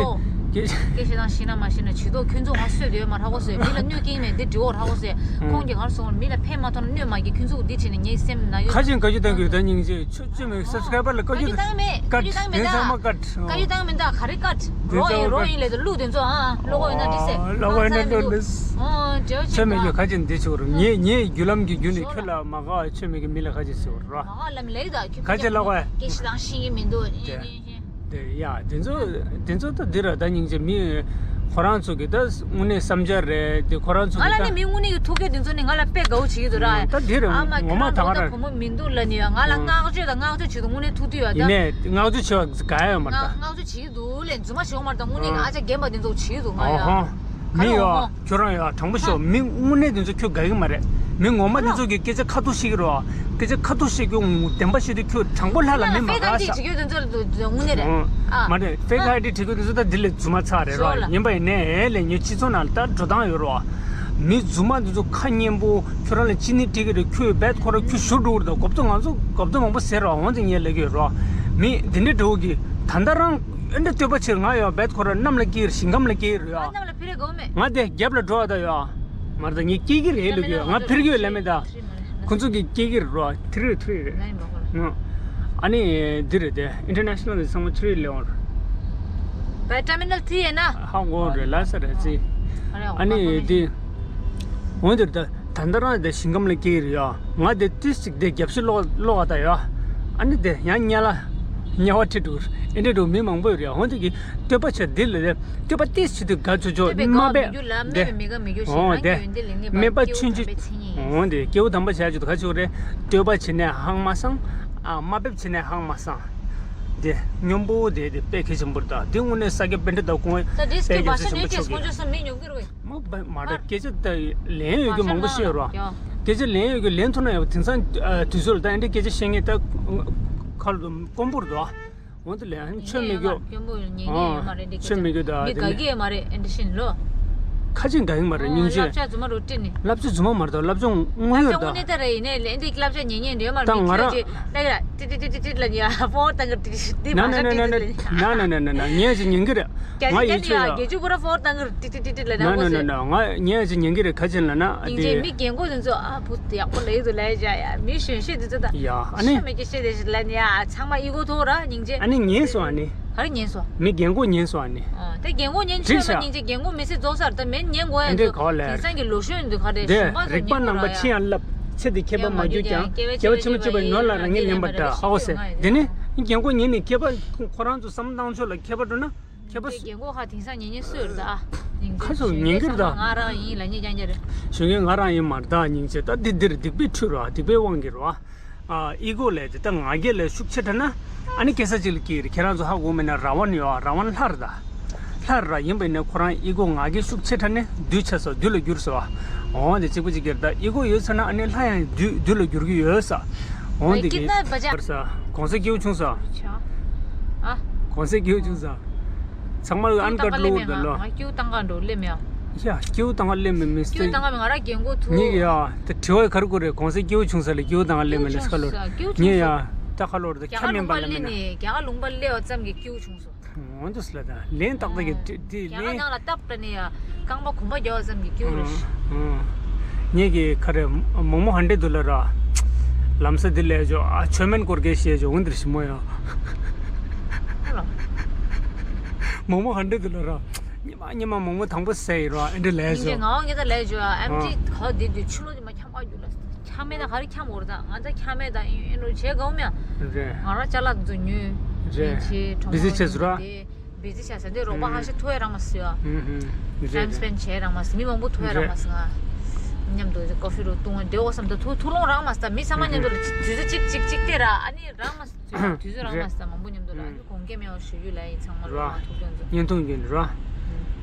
སྐད་ཤེས་སྟངས་ཤེས་ན་མ་ཤེས་ན་ཇུས་གཏོགས་ཁྱོད་ཚོ་ང་གསོད་དེ་ཡོད་མ་ར་གོ་སོད་མི་ལ་གནོད་ཀྱིན་མེད་འདི་འདྲི་འོ་ར་གོ་སོད་ཁོང་གིས་ང་ལ་སོང་མི་ལ་ཕན་མ་ཐོགས་ན་གནོད་མ་གི་ཁྱོད་ཚོ་འདི་བྱས་ནས་ངའི་སེམས་ན་ཡོད་ཁ་ཅན་བཀའ་བཀྱོན་བཏང་གི་ཡོད་ད་སྙིང་རྗེ་ཆོས་ཅི་མེད་སབ་སི་ཀ་རའེ་བར་ལ་བཀའ་བཀྱོན་བཏང་མེད་བཀའ་བཀྱོན་བཏང་མེད་ད་ཚང་མ་བཀའ་བཀའ་བཀྱོན་བཏང་མེད་ད་ག་རེ་བཀའ་རོ་ཡིན་རོ་ཡིན་ལས་ད་གླུ་དེ་ཚོ་ཨ་ལོ་གོ་ཡིན་ན་འདི་སེ་ལོ་གོ་ཡིན་ན་འདི་སེ་ཨོ་ཇོ་ཆོས་མེད་ཀྱི་ཁ་ཅིག་འདི་ཆོག་རུ་ངའི་ངའི་རྒྱུ་ལམ་གྱི་རྒྱུ་ནས་ཁྱོད་ལ་མ་དགའ་བ་ཆོས་མེད་ཀྱི་མི་ལ་ཁ་ཅིག་ཟེར་བ་རོ། མ་དགའ་ལམ་ལེགས་ད་ཁྱོད་ཁ་ཅིག་ལ་གོ་སྐད་ཆ་དང་ཤེས་ཀྱི་མི་འདུག་ཨེ་ཨེ་ཨེ། དེ་ཡ་དེ་ཚོ་དེ་ཚོ་ད་འདི་ར་ད་སྙིང་རྗེ་མི་ཁོ་རང་ཚོ་གི་ད་དངོས་གནས་བསམ་འཆར་རེད་དེ་ཁོ་རང་ཚོ་ང་གི་ལ་ད་ནི་མི་དངོས་གནས་ཀྱི་ཐུག་རྒྱུ་དེ་ཚོ་ནི་ང་ལ་དཔེ་དགའ་བོ་བྱེད་ཀྱི་འདུག་ར། ད་འདི་ར་ཨ་མ་ངོ་མ་ཁྱོད་ད་རང་ག་ད་ར་བུ་མོ་མི་འདུག་ལ་ནི་ཡ་ང་ལ་བསྔགས་བརྗོད་དང་བསྔགས་བརྗོད་བྱེད་དུ་དངོས་གནས་ཐུག་དུས་ཡ་ད་ཡིན་ནས་བསྔགས་བརྗོད་བྱེད་པ་དགའ་ཡ་ཡོད་མ་རེད་ད། བསྔགས་བརྗོད་བྱེད་ཀྱི་འདུག་ལས་རྫུན་མ་བྱེད་འོ་མ་རེད་ད་དངོས་གནས་ཨ་ཅག་རྒན་པ་དེ་ཚོ་བྱེད་ཀྱི་འདུག་ང་ཡ། ཨོ་ཧོ། མི་ཡོད། ཁྱོད་རང་ཡོད། དྲང་པོ་ཤོད། མི་དངོས་གནས་དེ་ཚོ་ཁྱོད་དགའ་གི་མ་རེད། མི་ངོ་མ་དེ་ཚོ་གི་སྐད་ཆ་ཁ་ཐུག་བཤད་ཀྱི་རེད་བ། སྐད་ཆ་ཁ་ཐུག་བཤད་རྒྱུ་བདེན་པ་བཤད་དུས་ཁྱོད་དྲང་པོ་ལྷ་ལ་མི་མ་དགའ་ཤག་དངོས་གནས་རེད། ཨ། མ་རེད། ཕེག་ཨའི་ཌི་བྲིས་རྒྱུ་དེ་ཚོ་ད་འདི་ལས་རྫུན་མ་ཚ་རེད་རོ། ཡིན་པ་ཡིན་ནའི་ལས་ངའི་སྤྱི་ཚོགས་ནང་ལ་ད་འགྲོ་སྟངས་ཡོད་རོ། མི་རྫུན་མ་དེ་ཚོ་ཁ་སྙན་པོ་ཁྱོད་རང་ལ་ཅི་ནས་བྲིས་ཀྱི་རེད། ཁྱོད་རྦད་ཁོ་ར་ཁྱོད་ཞུ་འགྲོ་གི་རེད། ད་གོ་བརྡ་ང་ཚོ་གོ་བརྡ་མང་པོ་ཟེར་རོ། འོན་ཏེ་ངས་ལབ་ཀྱི་ཡོད་རོ། མི་འདི་འདྲ་འགྲོ་གི་ད་ལྟ་རང་ཨེ་འདྲ་བསྟོད་པ་ཆེར་ང་ཡོད་རྦད་ཁོ་ར་གནམ་ལ་སྐྱེས་རེད། ཞིང་ཁམས་ལ་སྐྱེས་རེད་ཡ། ང་དེ་རྒྱབ་ལ་འགྲོ་བ་ད་ཡོད། མ་རེད་ད། ངས་སྐྱེ་གི་རེད་ལབ་ཡོད། ང་ཕེབས་ཀྱི་ཡོད་ལབ་མེད་ད། ཁོ་ཚོ་གི་སྐྱེ་གི་རེད་རོ། ཐི་རི་ཐི་རི་རེད། ཨ་ནི་འདི་རེད་དེ། ཨིན་ཊར་ནེ་ཤ་ནལ་དེ་ཚང་མ་ཐི་རི་ལེ་འོང་རེད། བའི་ཊ་མི་ནལ་ཐི་ཡིན་ན། ཧ་གོ་རེད་ལ་ས་རེད་ཅི། ཨ་ནི་འདི་འོང་འདིར་ད་ད་ལྟ་རང་དེ་ཞིང་ཁམས་ལ་སྐྱེ་གི་རེད་ཡ། ང་དེ་ཏིས་ཅིག་དེ་རྒྱབ་ཤི་ལོག་ལོག་ད་ཡ། ཨ་ནི་དེ་ཡང་དམྱལ་ལ་དམྱལ་བ་ཁྲིད་འགྲོ་ཨེ་འདྲ་འགྲོ་མི་མང་པོ་ཡོད་རེད་ཡ། འོང་དེ་གི་བསྟོད་པ་བྱས་འདི་ལ་རེད། བསྟོད་པ་ཏིས་བྱེད་དུས་དགའ་ཆོ་ཆོ་སྟོད་པའི་དམའ་སྒང་མི་འགྱུར་ལ་སྨད་པའི་མི་དགའ་མི་འགྱུར་ཞེས་རང་གི་ཡོན་ཏན་ལེགས་ཉེས་པ་སྐྱེ་བོ་དམ་པའི་མཚན་ཉིད་ཡིན། འོང་དེ་སྐྱེ་བོ་དམ་པ་བྱས་ཆོག་ད་ག་ཆོག་རེད། བསྟོད་པ་བྱེད་ནས་ཧང་མ་སང་། ཨ་དམའ་འབེབས་བྱེད་ནས་ཧང་མ་སང་། དེ་སྙོམས་པོ་དེ་དེ་དཔེ་གལ་ཆེན་པོ་རེད་ད། དེ་དངོས་གནས་ས་སྐྱ་པཎྜི་ཏ་ཁོང་དཔེ་གལ་ཆེན་པོ་ཆོག་གི། མོ་མ་འདྲ་སྐད་ཆ་ད་ལན་ཡོད་རྒྱུ་མང་པོ་བཤད་རོགས། སྐད་ཆ་ལན་ཡོད་རྒྱུ་ལན་ཐུབ་ན་ཡག་པོ། དེང་སང་དུས་ཚོད་ལ་ད་ཨེ་འདྲའི་སྐད་ཆ་བཤད་མཁན་ད་ཁ་ལོ་དཀོན་པོ་རེད་དོ། འོན་ཏེ་ལན་ཆོས་མི་དགོས། སྐྱོན་པོ་ཉན་ཉན་ཡོད་མ་རེད་འདི། ཆོས་མི་དགོས་ད་མི་དེ་དགའ་ནི་གི་ཡོད་མ་རེད་ཨེ་འདྲ་བཞིན་ལོ། ཁ་ཅིག་དགའ་གི་མ་རེད་སྙིང་རྗེ། བསླབ་བྱ་རྫུན་མ་རུ་བྲིས་ནི། བསླབ་བྱ་རྫུན་མ་མ་རེད་ད། བསླབ་བྱ་དངོས་ཡོད་རེད་ད། དངོས་གནས་ད་རེད། ཡིན་ནའི་ལན་འདི་བསླབ་བྱ་ཉན་ཉན་འདི་ཡོད་མ་རེད། ད་ང་རང་ལ་ཡ་ཏི་ཏི་ཏི་ཏི་ཏི་ལ་ཡ་ཕོ་བོ་ཏང་གི་ཏི་ཏི་ཏི་ཏི་མ་ན་ན་ན་ན་ན་ན་ན་ན་ན་ན་ངས་ཅིག་ཉན་གི་རེད། ང་ཡིད་ཆེས་ཡ། རྒྱལ་ཇུ་པུ་ར་ཕོ་བོ་ཏང་གི་ཏི་ཏི་ཏི་ཏི་ལ་ན་ན་ན་ན་ན་ང་ངས་ཅིག་ཉན་གི་རེད། ཁ་ཅིག་ལ་ན་སྙིང་རྗེ། མི་རྒན་གོག་དེ་ཚོ་ཨ་བུ་ཡག་པོ་ལས་འདུག་ལས་བྱ་ཡ། མི་གཞོན་ཤོས་དེ་ཚོ་ད་ཡ། ཨ་ནི་ཤ་མེད་ཀྱི་བཤད་དེ་ཞིག་ལ་ནི་ཡ་ཚང་མ་ཨི་གོ་ཐོག་ར་སྙིང་རྗེ། ཨ་ནི་ཉན་སོང་ཨ་ནི། ག་རེ་ཉན་སོང་། མི་རྒན་གོག་ཉན་སོང་ཨ་ནི། ཨ་དེ་རྒན་གོག་ཉན་ཆོག་ན་སྙིང་རྗེ། རྒན་གོག་མི་ཚེ་རྫོགས་ཚར་ད་མེད་ཉན་དགོས་ཡ། ཨ་འདྲའི་ག་བ་ལས། དེང་སང་གི་ལོ་གཞོན་འདུག་ག་རེ་གཞོན་པ་ཚོ་རིག་པ་ཉན་རྣམ་པ་ཆེ་ཡང་བསླབ། ཚེ་འདི་ཁྱད་པར་མ་གྱུར་ཀྱང་། སྐྱེ་བ་ཕྱི་མ་མ་གྱུར་པ་ནོར་ལ་རང་ཉིད་ལེན་པར་གྲགས། ཧ་གོ་སོང་། དེ་ནི་རྒན་གོག་ཉན་ནས་ཁྱད་པར་ཁོ་རང་ཚོ་བསམ་བློ་བཏང་ཕྱོགས་ལ་ཁྱད་པར་འགྲོ་ན། ཁྱད་པར་རྒན་གོག་ཧ་དེང་སང་ཉན་ཉན་སུ་ཡོད་རེད་ད། ཨ་ཁ་སོ་ཉན་གི་རེད་ད། ང་རང་ཡིན་ལ་ཉེ་རྐྱང་རྐྱང་རེད། གཞོན་སྐྱེས་ང་རང་ཡིན་མ་རེད་ད། སྙིང་རྗེ། ད་འདི་འདིར་སྡིག་པའི་ཁྲོད་རེད་བ། སྡིག་པའི་དབང་གིས་རེད་བ། ཨ་ཨི་གོ་ལས་དེ་ད་ང་རྒྱལ་ལས་ཤུགས་ཆེ་དྲགས་ན། ཨ་ནི་སྐད་ཆ་གཅིག་ལ་སྐྱེ་རེད། ཁྱེད་རང་ཚོ་ཧ་གོ་མེད་ན་ར་ཝན་ཡོད་ཨ། ར་ཝན་ལྷ་རེད་ད། ལྷ་རེད་ར། ཡིན་པ་ཡིན་ན་ཁོ་རང་ཨི་གོ་ང་རྒྱལ་ཤུགས་ཆེ་དྲགས་ནས་བདུད་ཆགས་སོ། བདུད་ལ་འགྱུར་སོ། འོང་དེ་གཅིག་པ་གཅིག་གིར་ད་ཨི་གོ་ཡོད་ཚར་ན་ཨ་ནི་ལྷ་ཡང་བདུད་བདུད་ལ་འགྱུར་གི་ཡོད་ས། འོང་དེ་གི་གོང་ས་སྐྱེ་བོ་ཆུང་ས། གོང་ས་སྐྱེ་བོ་ཆུང་ས། ཚང་མ་ཨན་ཀར་ལོ་ད་ལོ། ང་སྐྱེ་བོ་ཏང་ཀ་འགྲོ་སླེབས་མེད་ཨ། ཡ་སྐྱེ་བོ་ཏང་ཀ་སླེབས་མེད་མི་སྐྱེ་བོ་ཏང་ཀ་མེད། ང་རང་རྒན་གོག་ཐུག་ཉིག་ཡ། དེ་དྲི་བ་ག་རེ་གོ་རེད། གོང་ས་སྐྱེ་བོ་ཆུང་ས་ལ་སྐྱེ་བོ་ཏང་ཀ་སླེབས་མེད་ལ་ས་ཁ་ལོར། ཉིག་ཡ། ད་ཁ་ལོར་ད་ཁྱ་མེད་པ་ལ་མེད་ན། རྒྱ་གར་ལུང་པ་སླེབས་ནས་རྒྱ་གར་ལུང་པ་སླེབས་པ་ཙམ་གྱིས་སྐྱེ་བོ་ཆུང་སོང་། འོན་ཏེ་སླ་དང་ལན་ཏག་ཏག་གི་དེ་དེ་རྒྱ་གར་ལན་ནང་ལ་སྟབས་ད་ནི་ཡ་རྐང་པ་གོམ་པ་རྒྱག་པ་ཙམ་གྱིས་སྐྱེ་བོ་རེད། ངེད་ཀྱི་ཁ་རེ་མོག་མོག་ཧན་ཏེ་དུ་ལ་ར། ལམ་ས་དེ་ལས་ཇོ་ཨ་ཆོས་མན་སྐོར་གེ་ཤེས་ཇོ་འོན་ཏེ་ཞི་མོ་ཡ། མོག་མོག་ཧན་ཏེ་དུ་ལ་ར། ཉི་མ་ཉི་མ་མོག་མོག་དང་པོ་ཟེར་ཡི་ར་ཨེ་འདྲ་ལས་ཇོ། ང་འོང་གི་ད་ལས་ཇོ་ཨ་ཨེམ་ཊི་ག་དེ་དུས་ཆུ་ལོ་དེ་མ་ཁྱམ་པ་རྒྱུ་ལ། ཁྱམ་མེད་ན་ག་རེ་ཁྱམ་འོར་ད། ང་ད་ཁྱམ་མེད་ད་ཨེ་འགྲོ་བྱེད་གའོ་མེད། རེད། ང་རང་ཅ་ལག་ཚོ་ཉོས། རེད། ཡིན་ཆེ་གྲོང་བི་ཟི་ཆེ་ཚུ་ར། བི་ཟི་ཆེ་ས་འདི་རོགས་པ་ཧ་ཤི་ཐུ་ཡ་རང་མ་སི་ཡ། ཊའིམ་སི་པེན་བྱེད་རང་མ་སི། མི་མང་པོ་ཐུ་ཡ་རང་མ་སི། ང་མཉམ་དུ་ཀོ་ཧྥི་རོ་བཏུང་བ་འདྲེ་འོ་བསམ་ད་ཐུ་ཐུ་ལོང་རང་མ་སི། ད་མི་ཚང་མ་མཉམ་དུ་ལ་དུས་ཚོད་གཅིག་གཅིག་གཅིག་དེ་ར་ཨ་ནི་རང་མ་སི། དུས་ཚོད་རང་མ་སི། ད་མང་པོ་མཉམ་དུ་ལ་ཨ་ནི་དགོངས་འགལ་མེད་པ་ཞུ་རྒྱུ་ལ་ཡིན། ཚང་མ་ར་ལ་ཐུགས་རྒྱུ་མཚན་བརྙན་ཐུང་གི་ར།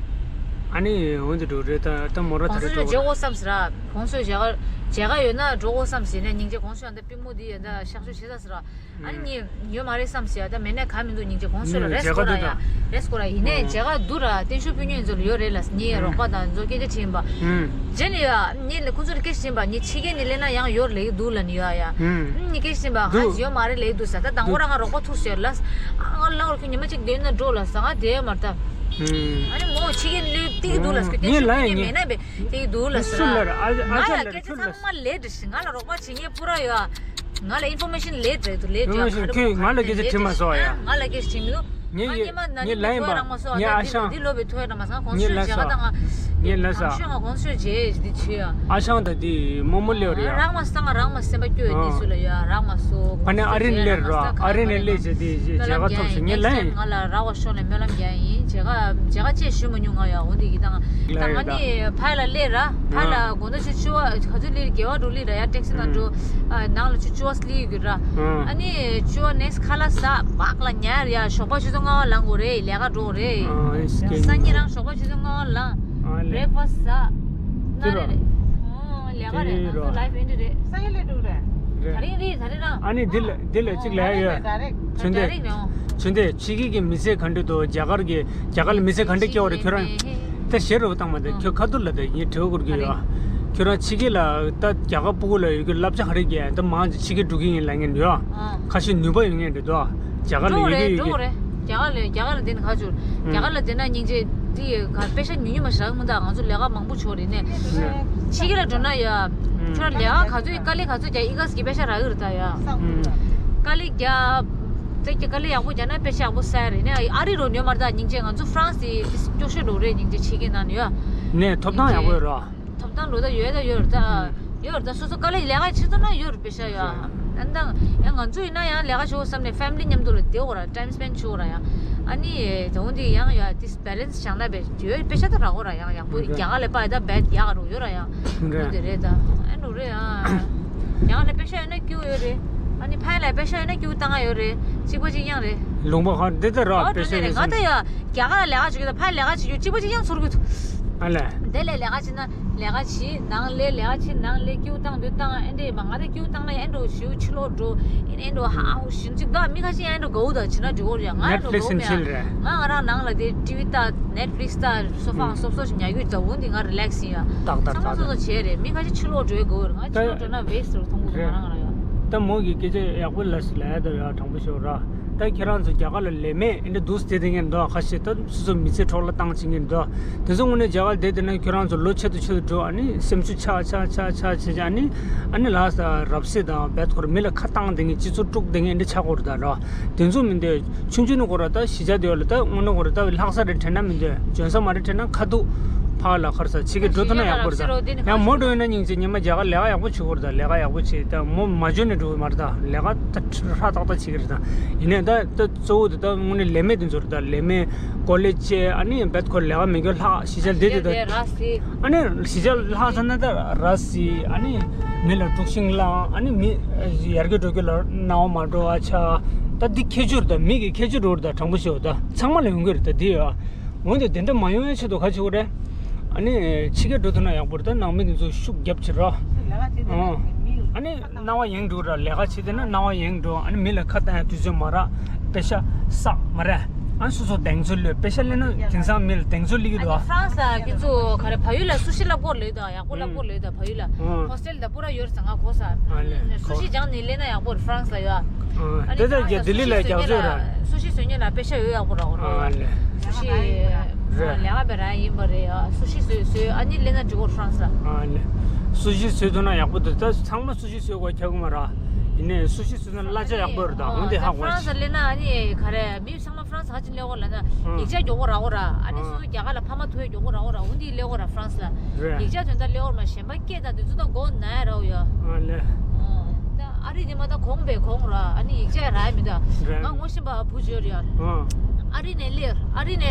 ཨ་ནི་འོན་ཏེ་འགྲོ་རེད། ད་ད་མོ་ར་ད་རེ་འགྲོ་བརྗེ་འོ་བསམ་སི་ར། གོང་སོ་མཇལ་ཁ་མཇལ་ཁ་ཡོད་ན་འགྲོ་འོ་བསམ་སི་ནས་སྙིང་རྗེ་གོང་སོ་ཡང་ད་པི་མོ་འདི་ཡང་ད་ཤག་ཤུ་བྱེད་ས་སི་ར། ཨ་ནི་ངས་ཡོད་མ་རེད་བསམ་ཟེར་ཡ། ད་མེད་ནས་ག་མི་འདུག་སྙིང་རྗེ་གོང་སོ་ལ་རེས་སྐོར་ར་ཡ། རེས་སྐོར་ར་ཡིན་ནས་མཇལ་ཁ་འདུག་ར། བསྟན་ཤུགས་ཕུལ་མཁན་ཚོ་ལ་ཡོད་རེད་ལ། ངའི་རོགས་པ་དང་ཚོ་སྐད་ཆ་དྲིས་ཡིན་པ། རྗེས་ནས་ཡ་ངས་ལ་ཁོ་ཚོ་ལ་སྐད་ཆ་དྲིས་ཡིན་པ། ངས་ཕྱི་རྒྱལ་ནས་སླེབས་ན་ཡང་ཡོད་ལེགས་འདུག་ལ་ནི་ཡ་ཡ། ངས་སྐད་ཆ་དྲིས་ཡིན་པ། ཧ་ཡོད་མ་རེད་ལེགས་འདུག་ཟེར། ད་དང་པོ་རང་ང་རོགས་པ་ཐུག་ཟེར་ལ། ང་ལ་རོགས་ཁྱོད་ཉི་མ་གཅིག་བསྡད་ན་འགྲོ་ལ་ཟེར། ང་བསྡད་ཡོད་མ་རེད་ད། ཨ་ནི་མོ་ཕྱི་རྒྱལ་ནས་སླེབས་བསྡད་ཀྱི་འདུག་ལ་ཟེར། བསྟན་ཤུགས་ཕུལ་མཁན་མེད་ན་བསྡད་ཀྱི་འདུག་ལ་ཟེར། ང་ལ་སྐད་ཆ་ཚང་མ་ལས་འདྲི་ཞིག་ང་ལ་རོགས་པ་བྱེད་མཁན་པུ་ར་ཡོད། ང་ལ་ཨིན་ཕོར་མེ་ཤན་ལས་འདྲ་འདུག་ལས་འདྲ། ཁྱོད་ང་ལ་སྐད་ཆ་དྲིས་མ་སོང་ཡ། ང་ལ་སྐད་ཆ་དྲིས་མི་འདུག་ང་སྔོན་མ་ན་ནིང་ཐོ་ཡ་རག་མ་སོང་། ཨ་ད་འདི་ལོ་བའི་ཐོ་ཡ་རག་མ་སོང་། གོང་ཞུས་བྱ་བ་ད་ང་ངས་ལ་ས་གང་ཤོད་ང་གོང་ཞུས་བྱས་འདི་བྱས་ཡ། ཨ་ཞང་ད་འདི་རྨོ་མོ་ལེ་རེད་ཡ། རག་མ་སོང་། རག་མ་སེམས་པ་སྐྱོ་ཡ། འདི་སུ་ལ་ཡ་རག་མ་སོང་། ཕ་ནས་ཨ་རིན་ལེ་ར་ཨ་རིན་ནས་ལེ་བྱས་འདི་བྱས་བྱ་བ་ཐོབ་སོང་། ངས་ལ་ཡིན། ང་ལ་རག་པ་ཤོར་ནས་སྨོན་ལམ་རྒྱག་ཡིན། བྱ་བ་བྱ་བ་ཅེས་ཞུ་མ་མྱོང་ང་ཡ། འོ་འདི་གི་ད་ང་ད་ང་ནི་ཕ་ལ་ལེ་ར་ཕ་ལ་དགོང་དག་ཆུ་ཆུ་བ་ག་ཚོད་ལེ་ར་དགེ་བ་འགྲོ་ལེ་ར་ཡ་ཊེག་སི་ནང་འགྲོ། ཨ་ནང་ལ་ཆུ་ཆུ་བ་སི་ལི་གི་ར། ཨ་ནི་ཆུ་བ་ནེགས་ཁ་ལག་ཟ་བག་ལ་ཉར་ཡ། ཞོགས་པ་ཆུ་ཚོད་ལྔ་པ་ལངས་དགོས་རེད། ལས་ཀ་འགྲོ་དགོས་རེད། སང་ཉིན་རང་ཞོགས་པ་ཆུ་ཚོད་ལྔ་པ་ལངས། ཨ་ལེ། བྷི་རེག་ཕ་སི་ཊི་ཟ། ཅི་རོ། ནང་རེད། ཨོ་ལས་ཀ་རེད། ང་ཚོ་ལའིབ་ཨེན་ཊི་རེད། ས་ཡ་ལས་འགྲོ་རེད། རེད། ད་རིང་རེད། ད་རིང་རང་། ཨ་ནི་འདི་ལ་འདི་ལ་གཅིག་ལས་ཡོད། ད་རིང་ཆུ་ད་འདེད། རིང་རེད། ཨོ། ཆུ་འདེད། ཕྱི་རྒྱལ་གྱི་མི་ཚེ་ག་འདྲ་འདུག་རྒྱ་གར་གྱི་རྒྱ་གར་ལ་མི་ཚེ་ག་འདྲ་སྐྱེལ་བ་རེད། ཁྱོད་རང་ད་ཤེར་རོགས་བཏང་མ་དེ། ཨོ། ཁྱོད་ཁ་ཐུག་ལ་ད་ངས་དྲི་བ་བསྐུར་གྱི་ཡོད། ཨ། ཁྱོད་རང་ཕྱི་རྒྱལ་ལ་ད་རྒྱ་གར་སྤུ་གུ་ལ་ཡོད་རྒྱུ་བསླབ་བྱ་ག་རེ་རྒྱག་ད་མང་ཆེ་ཕྱི་རྒྱལ་འགྲོ་གི་ཡིན་ལབ་མཁན་ཡོད། ཨ། ཁ་ཤས་ནུས་པ་ཡོད་མཁན་རེད་དོ། རྒྱ་གར་ལ་འགྲོ་ཡོད་རེད། གི་འགྲོ་ཡོད་རེད། རྒྱ་གར་ལ་རྒྱ་གར་ལ་བསྡད་ན་ཁ་ཆུར། ཨུམ། རྒྱ་གར་ལ་བསྡད་ན་སྙིང་རྗེ། འདི་ཡི་ག་པེ་ཤ་ཉུང་ཉུང་མ་ཞིག་རག་མི་འདུག་ང་ཚོ་ལས་ཀ་མང་པོ་བྱོས་རེད་ནས། ཕྱི་རྒྱལ་ལ་འགྲོ་ན་ཡ། ཁྱོད་རང་ལས་ཀ་ག་ཚོད་དཀའ་ལས་ག་ཚོད་རྒྱག་ཨི་ག་སི་གི་པེ་ཤ་རག་གི་རེད་ད་ཡ། ཨུམ། དཀའ་ལས་རྒྱག་ད་ཀྱི་དཀའ་ལས་ཡག་པོ་རྒྱག་ན་པེ་ཤ་ཡག་པོ་ཟ་ཡ་རེད་ནས། ཨ་རི་རོ་ཉོ་མར་ད་སྙིང་རྗེ། ང་ཚོ་ཧྥ་རན་སི་དེ་སྐྱོ་ཤོས་འགྲོ་རེད་སྙིང་རྗེ། ཕྱི་རྒྱལ་ནང་ནས་ཡ། ནས་ཐོབ་ཐང་ཡག་པོ་ཡོད་རོ། ཐོབ་ཐང་འགྲོ་ད་ཡོད་ད་ཡོད་རེད་ད། ཡོད་རེད་ད། སོ་སོ་དཀའ་ལས་ལས་ཀ་བྱེད་ཐུབ་ན་ཡོད་རེད་པེ་ཤ་ཡ། ཨ་ནི་ད་ཡང་ང་ཚོ་ཡིན་ན་ཡང་ལས་ཀ་བྱེད་དགོས་བསམ་ནས་ཕེ་མི་ལི་མཉམ་དུ་ལ་བསྡད་དགོས་ར། ཊའིམ་སི་པེན་ཌི་བྱེད་དགོས་ར་ཡ། ཨ་ནི་དེ་འོ་འདི་ཡང་ཡ་དེ་བེ་ལེན་སི་བྱང་ན་བས་ཡོད་པེ་ཤ་ད་རག་གོ་ར་ཡང་ཡག་པོ། རེད། རྒྱ་གར་ལས་པ་ཡ་ད་བེད་ཡག་རུ་ཡོད་ར་ཡང་། འོ་རེད། དེ་རེད་ད། ཨ་འགྲོ་རེད་ཡ། རྒྱ་གར་ལ་པེ་ཤ་ཡོད་ན་སྐྱིད་ཡོད་རེད། ཨ་ནི་ཕ་ཡ་ལ་པེ་ཤ་ཡོད་ན་སྐྱིད་བཏང་ཡ་ཡོད་རེད། གཅིག་པ་གཅིག་རྐྱང་རེད། ལུང་པ་ཁ་འདི་ལྟར་ར། ཨོ་པེ་ཤ་ཡོད་ང་ད་ཡ་རྒྱ་གར་ལ་ལས་ཀ་བྱེད་ཀྱི་ད་ཕ་ཡ་ལས་ཀ་བྱེད་རྒྱུ་གཅིག་པ་གཅིག་རྐྱང་ཚོར་གི་འདུག་ཨ་ལས། དེ་ལས་ལས་ཀ་བྱེད་ན། ལས་ཀ་བྱེད་ནང་ལས་ལས་ཀ་བྱེད་ནང་ལས་སྐྱིད་བཏང་དུས་བཏང་ཨེ་འདྲས་མ་ང་ད་སྐྱིད་བཏང་ན་ཨེ་འགྲོ་ཞུ་ཕྱི་ལོགས་འགྲོ་ཨེ་འགྲོ་ཧ་ཧུ་ཞིན་ཅིག་ད་མི་ཁ་ཤས་ཨེ་འགྲོ་དགའ་བོ་ད་བྱེད་ན་འགྲིག་གོ་རེད་ང་ཨེ་འགྲོ་དགའ་བོ་མེད་ང་ང་རང་ནང་ལ་དེ་ཊི་ཝི་ལྟ་ནེཊ་ཕི་ལིག་སི་ལྟ་སོ་ཕ་སོབ་སོབ་ཞིག་ཉལ་གྱི་ད་འོན་ཏེ་ང་རི་ལེག་སི་ཡིན་ཡ། ཏག་ཏག་ཚང་མ་སོ་སོ་བྱས་རེད་མི་ཁ་ཤས་ཕྱི་ལོགས་འགྲོ་ཡ་དགའ་བོ་རེད་ང་ཕྱི་ལོགས་འགྲོ་ན་ཝེ་སི་ཊི་རུ་མཐོང་གི་རེད། ང་རང་ང་རང་ཡ། ད་མོ་གི་སྐད་ཆ་ཡག་པོ་ལ་ལ་ཡ་ད་ཡ་དྲང་པོ་ཤོད་ར། ད་ཁྱེད་རང་ཚོ་རྒྱ་གར་ལ་ལས་མེད་ཨེ་འདྲ་འདུག་སེ་བསྡད་མཁན་འདུག་ཁ་ཤས་ད་སོ་སོ་མི་ཚེ་འཕྲོ་བརླག་བཏང་བྱེད་མཁན་འདུག་དེ་ཚོ་དངོས་གནས་རྒྱ་གར་བསྡད་བསྡད་ན་ཁྱོད་རང་ཚོ་ལོ་ཆེ་དུ་ཆེ་དུ་འགྲོ་ཨ་ནི་སེམས་ཤུགས་ཆག་ཆག་ཆག་ཆག་བྱེད་བྱེད་ཨ་ནི་ཨ་ནི་ལ་ས་རབ་སེ་དང་བེད་ཁོར་མི་ལ་ཁ་བཏང་བསྡད་མཁན་སྤྱི་ཚོགས་དཀྲུག་བསྡད་མཁན་ཨེ་འདྲ་ཆགས་ཀྱི་ཡོད་རེད་ད་ར། དེ་ཚོ་མི་འདོད་ཆུང་ཆུང་ནི་ཁོ་ར་ད་གཞིས་ཆགས་དེ་བ་ལ་ད་དངོས་གནས་ཁོ་ར་ད་ལྷག་ས་རེད་དྲན་ན་མི་འདོད་འཇོན་ས་མ་རེད་དྲན་ན་ཁ་ཐུག་ཕར་ལ་ཁར་ས་ཕྱི་རྒྱལ་འགྲོ་ཐུབ་ན་ཡག་པོ་རེད་ད། ཡང་མོ་འགྲོ་ཡོད་ན་སྙིང་རྗེ་ཉི་མ་རྒྱ་གར་ལས་ཀ་ཡག་པོ་བྱེད་དགོས་རེད་ད། ལས་ཀ་ཡག་པོ་བྱེད་ད་མོ་མ་འཇོན་ནས་འགྲོ་གི་མ་རེད་ད། ལས་ཀ་ད་ཧྲ་ཏག་ཏག་བྱེད་ཀྱི་རེད་ད། ཡིན་ནའི་ད་ད་གཙོ་བོ་དེ་ད་དངོས་གནས་ལས་མེད་དེ་ཚོ་རེད་ད། ལས་མེད་ཀོ་ལེ་ཇི་བྱས་ཨ་ནི་བེད་ཁོ་ལས་ཀ་མེད་རྒྱུ་ལྷག་གཞིས་ཆགས་བསྡད་དེ་ད། ཨ་ནི་གཞིས་ཆགས་ལྷག་ཚར་ན་ད་ར་སི་ཨ་ནི་མི་ལ་དཀྲུག་ཤིང་བསླངས་ཨ་ནི་མི་ཡར་རྒྱས་འགྲོ་རྒྱུ་ལ་སྣང་བ་མ་འགྲོ་བ་ཆགས། ད་འདི་ཁྱད་ཆོས་རེད་ད། མི་གི་ཁྱད་ཆོས་འགྲོ་རེད་ད། དྲང་པོ་ཤོད་ད་ཚང་མ་ལ་ཡོང་གི་རེད་ད་འདི་ཡ། འོན་ཏེ་དེ་འདྲ་མ་ཡོང་ཡའི་ཆེད་དུ་ག་བྱེད་དགོས་རེད། ཨ་ནི་ཕྱི་རྒྱལ་འགྲོ་ཐུབ་ན་ཡག་པོ་རེད་ད། ནང་མི་དེ་ཚོ་ཤུགས་རྒྱབ་བྱེད་རོགས། ཨ་ནི་སྣང་བ་ཡེངས་འགྲོ་ར། ལས་ཀ་བྱེད་བསྡད་ན་སྣང་བ་ཡེངས་འགྲོ། ཨ་ནི་མི་ལ་ཁ་བཏང་ཡ་དུས་ཚོད་མ་རག་པེ་ཤ་བསགས་མ་རེད། ཨ་ནི་སོ་སོ་གདེང་ཚོད་ལོས་པེ་ཤ་ལེན་ན་དེང་སང་མི་ལ་གདེང་ཚོད་སླེབས་ཀྱི་འདུག་ཨ། ཧྥ་རན་སི་ལ་ཁྱེད་ཚོ་ག་རེ་བལ་ཡུལ་ལ་སུ་ཤི་ལབ་སྐོར་ལོས་དང་ཡག་པོ་ལབ་སྐོར་ལོས་དང་བལ་ཡུལ་ལ་ཧོ་སི་ཊེལ་ད་པུ་ར་ཡོད་རེད་ཟེར་ང་གོ་ས། སུ་ཤི་སྦྱངས་ནས་ལེན་ན་ཡག་པོ་རེད་ཧྥ་རན་སི་ལ་ཡོད། ཨ་ནི་དེ་ལྟར་གྱི་ལྡི་ལི་ལ་རྒྱག་ཚོད་ར། སུ་ཤི་བཟོ་མཁན་ལ་པེ་ཤ་ཡོད་ཡག་པོ་ར་འོ་ར། ཨ་ལེ། སུ་ཤི་རེད། ལས་ཀ་བེ་ར་ཡིན་པ་རེད་ཡ། སུ་ཤི་བཟོས་བཟོས་ཨ་ནི་ལེན་ན་འགྲིག་གོ་ཧྥ་རན་སི་ལ། ཨ་ལེ། སུ་ཤི་བཟོས་ཐུབ་ན་ཡག་པོ་འདུག་ད་ཚང་མ་སུ་ཤི་བཟོས་དགོས་ཁྱབ་གི་མ་ར། ཡིན་ནའི་སུ་ཤི་བཟོས་ན་གླ་ཆ་ཡག་པོ་རེད་ད། འོན་ཏེ་ཧ་གོ་ཧྥ་རན་སི་ལ་ལེན་ན་ཨ་ནི་ག་རེ་མི་ཚང་མ་ཧྥ་རན་སི་ཧ་ཅང་ལེན་གོ་ལ་ན་ཡིག་ཆ་མགྱོགས་པོ་རག་གོ་ར། ཨ་ནི་སོ་སོ་རྒྱ་གར་ལ་ཕ་མ་ཐུག་ཡ་མགྱོགས་པོ་རག་གོ་ར། འོན་ཏེ་ལེན་གོ་ར་ཧྥ་རན་སི་ལ། རེད། ཡིག་ཆ་དོན་དག་ལེན་གོ་མ་གཞན་པ་སྐད་དང་དེ་ཚོ་ད་མགོ་ན་ཡ་ར་འོ་ཡ། ཨ་ལེ། ཨ་རི་ནས་མ་ད་གོང་པའི་གོང་ར། ཨ་ནི་ཡིག་ཆ་རག་མི་ད། རེད། ང་ངོ་ཤེས་པ་བུ་བྱོས་རེད་ཡ། ཨ་རི་ནས་སླེབས། ཨ་རི་ནས་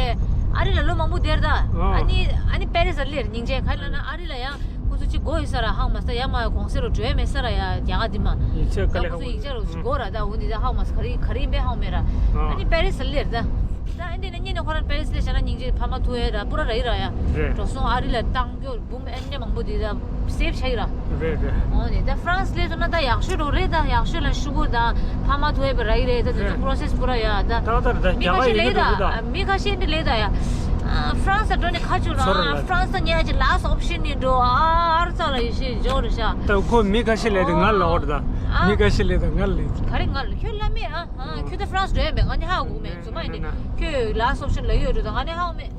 ཨ་རི་ལ་ལོ་མང་པོ་བསྡད་ད། ཨ་ནི་ཨ་ནི་པེ་རི་སི་ལ་སླེབས་ར་སྙིང་རྗེ། ག་རེ་ལབ་ན་ཨ་རི་ལ་ཡང་ཁོ་ཚོ་གཅིག་དགོས་ཡོད་ས་ར་ཧང་མ་ས་ཡ་མ་གོང་ས་རུ་འགྲོ་ཡ་མེད་ས་ར་ཡ་རྒྱ་གར་འདི་མ། ཡིག་ཆ་དཀའ་ལས་ཁག་པོ་ཁོ་ཚོ་ཡིག་ཆ་རུ་དགོས་ར་ད། འོ་འདི་ད་ཧང་མ་ས་ག་རེ་ག་རེ་ཡིན་པའི་ཧང་མེད་ར། ཨ་ནི་པེ་རི་སི་ལ་སླེབས་ད། ད་ཨ་འདི་ནས་གཉིས་ནས་ཁོ་རང་པེ་རི་སི་སླེབས་བྱས་ན་སྙིང་རྗེ་ཕ་མ་ཐུག་ཡ་ར་པུ་ར་ར་ཡི་ར་ཡ། རེད། འགྲོ་སོང་ཨ་རི་ལ་བཏང་རྒྱུ་འབུམ་ཨེ་འདྲ་མང་པོ་འདི་ད་སེབ་བྱ་ཡི་ར། རེད་རེད། འོ་ནི་ད་ཧྥ་རན་སི་སླེབས་སོང་ན་ད་ཡག་ཤོས་འགྲོ་རེད་ད། ཡག་ཤོས་ལ་ཤུ་གུ་དང་ཕ་མ་ཐུག་ཡ་པ་ར་ཡི་རེད་ད། དེ་ཚོ་རེད། པོ་རོ་སེ་སི་པུ་ར་ཡ་ད། ད་ད་རེད་ད་མི་ཁ་ཤས་ལེ་ད། མི་ཁ་ཤས་འདི་ལེ་ད་ཡ། ཧྥ་རན་སི་འགྲོ་ནི་ཁ་ཆུ་ར། ཚོར་ར། ཧྥ་རན་སི་ད་ཉལ་ཅི་ལ་སི་ཨོབ་ཤན་ནི་འགྲོ་ཨ་ཨར་ཙ་ལ་ཡི་ཤེས་འཇོག་རེད་ཤ། ད་ཁོ་མི་ཁ་ཤས་ལེ་ད་ང་ལ་འོར་ད། མི་ཁ་ཤས་ལེ་ད་ང་ལེ། ག་རེ་ང་ལ་ཁྱོད་ལ་མེད་ཨ། ཁྱོད་ད་ཧྥ་རན་སི་འགྲོ་ཡ་མེད་ང་ནི་ཧ་གོ་མེད་རྫུན་མ་ཡིན་ནི། ཁྱོད་ལ་སི་ཨོབ་ཤན་ལ་ཡོད་འགྲོ་ད་ང་ནི་ཧ་གོ་མེད།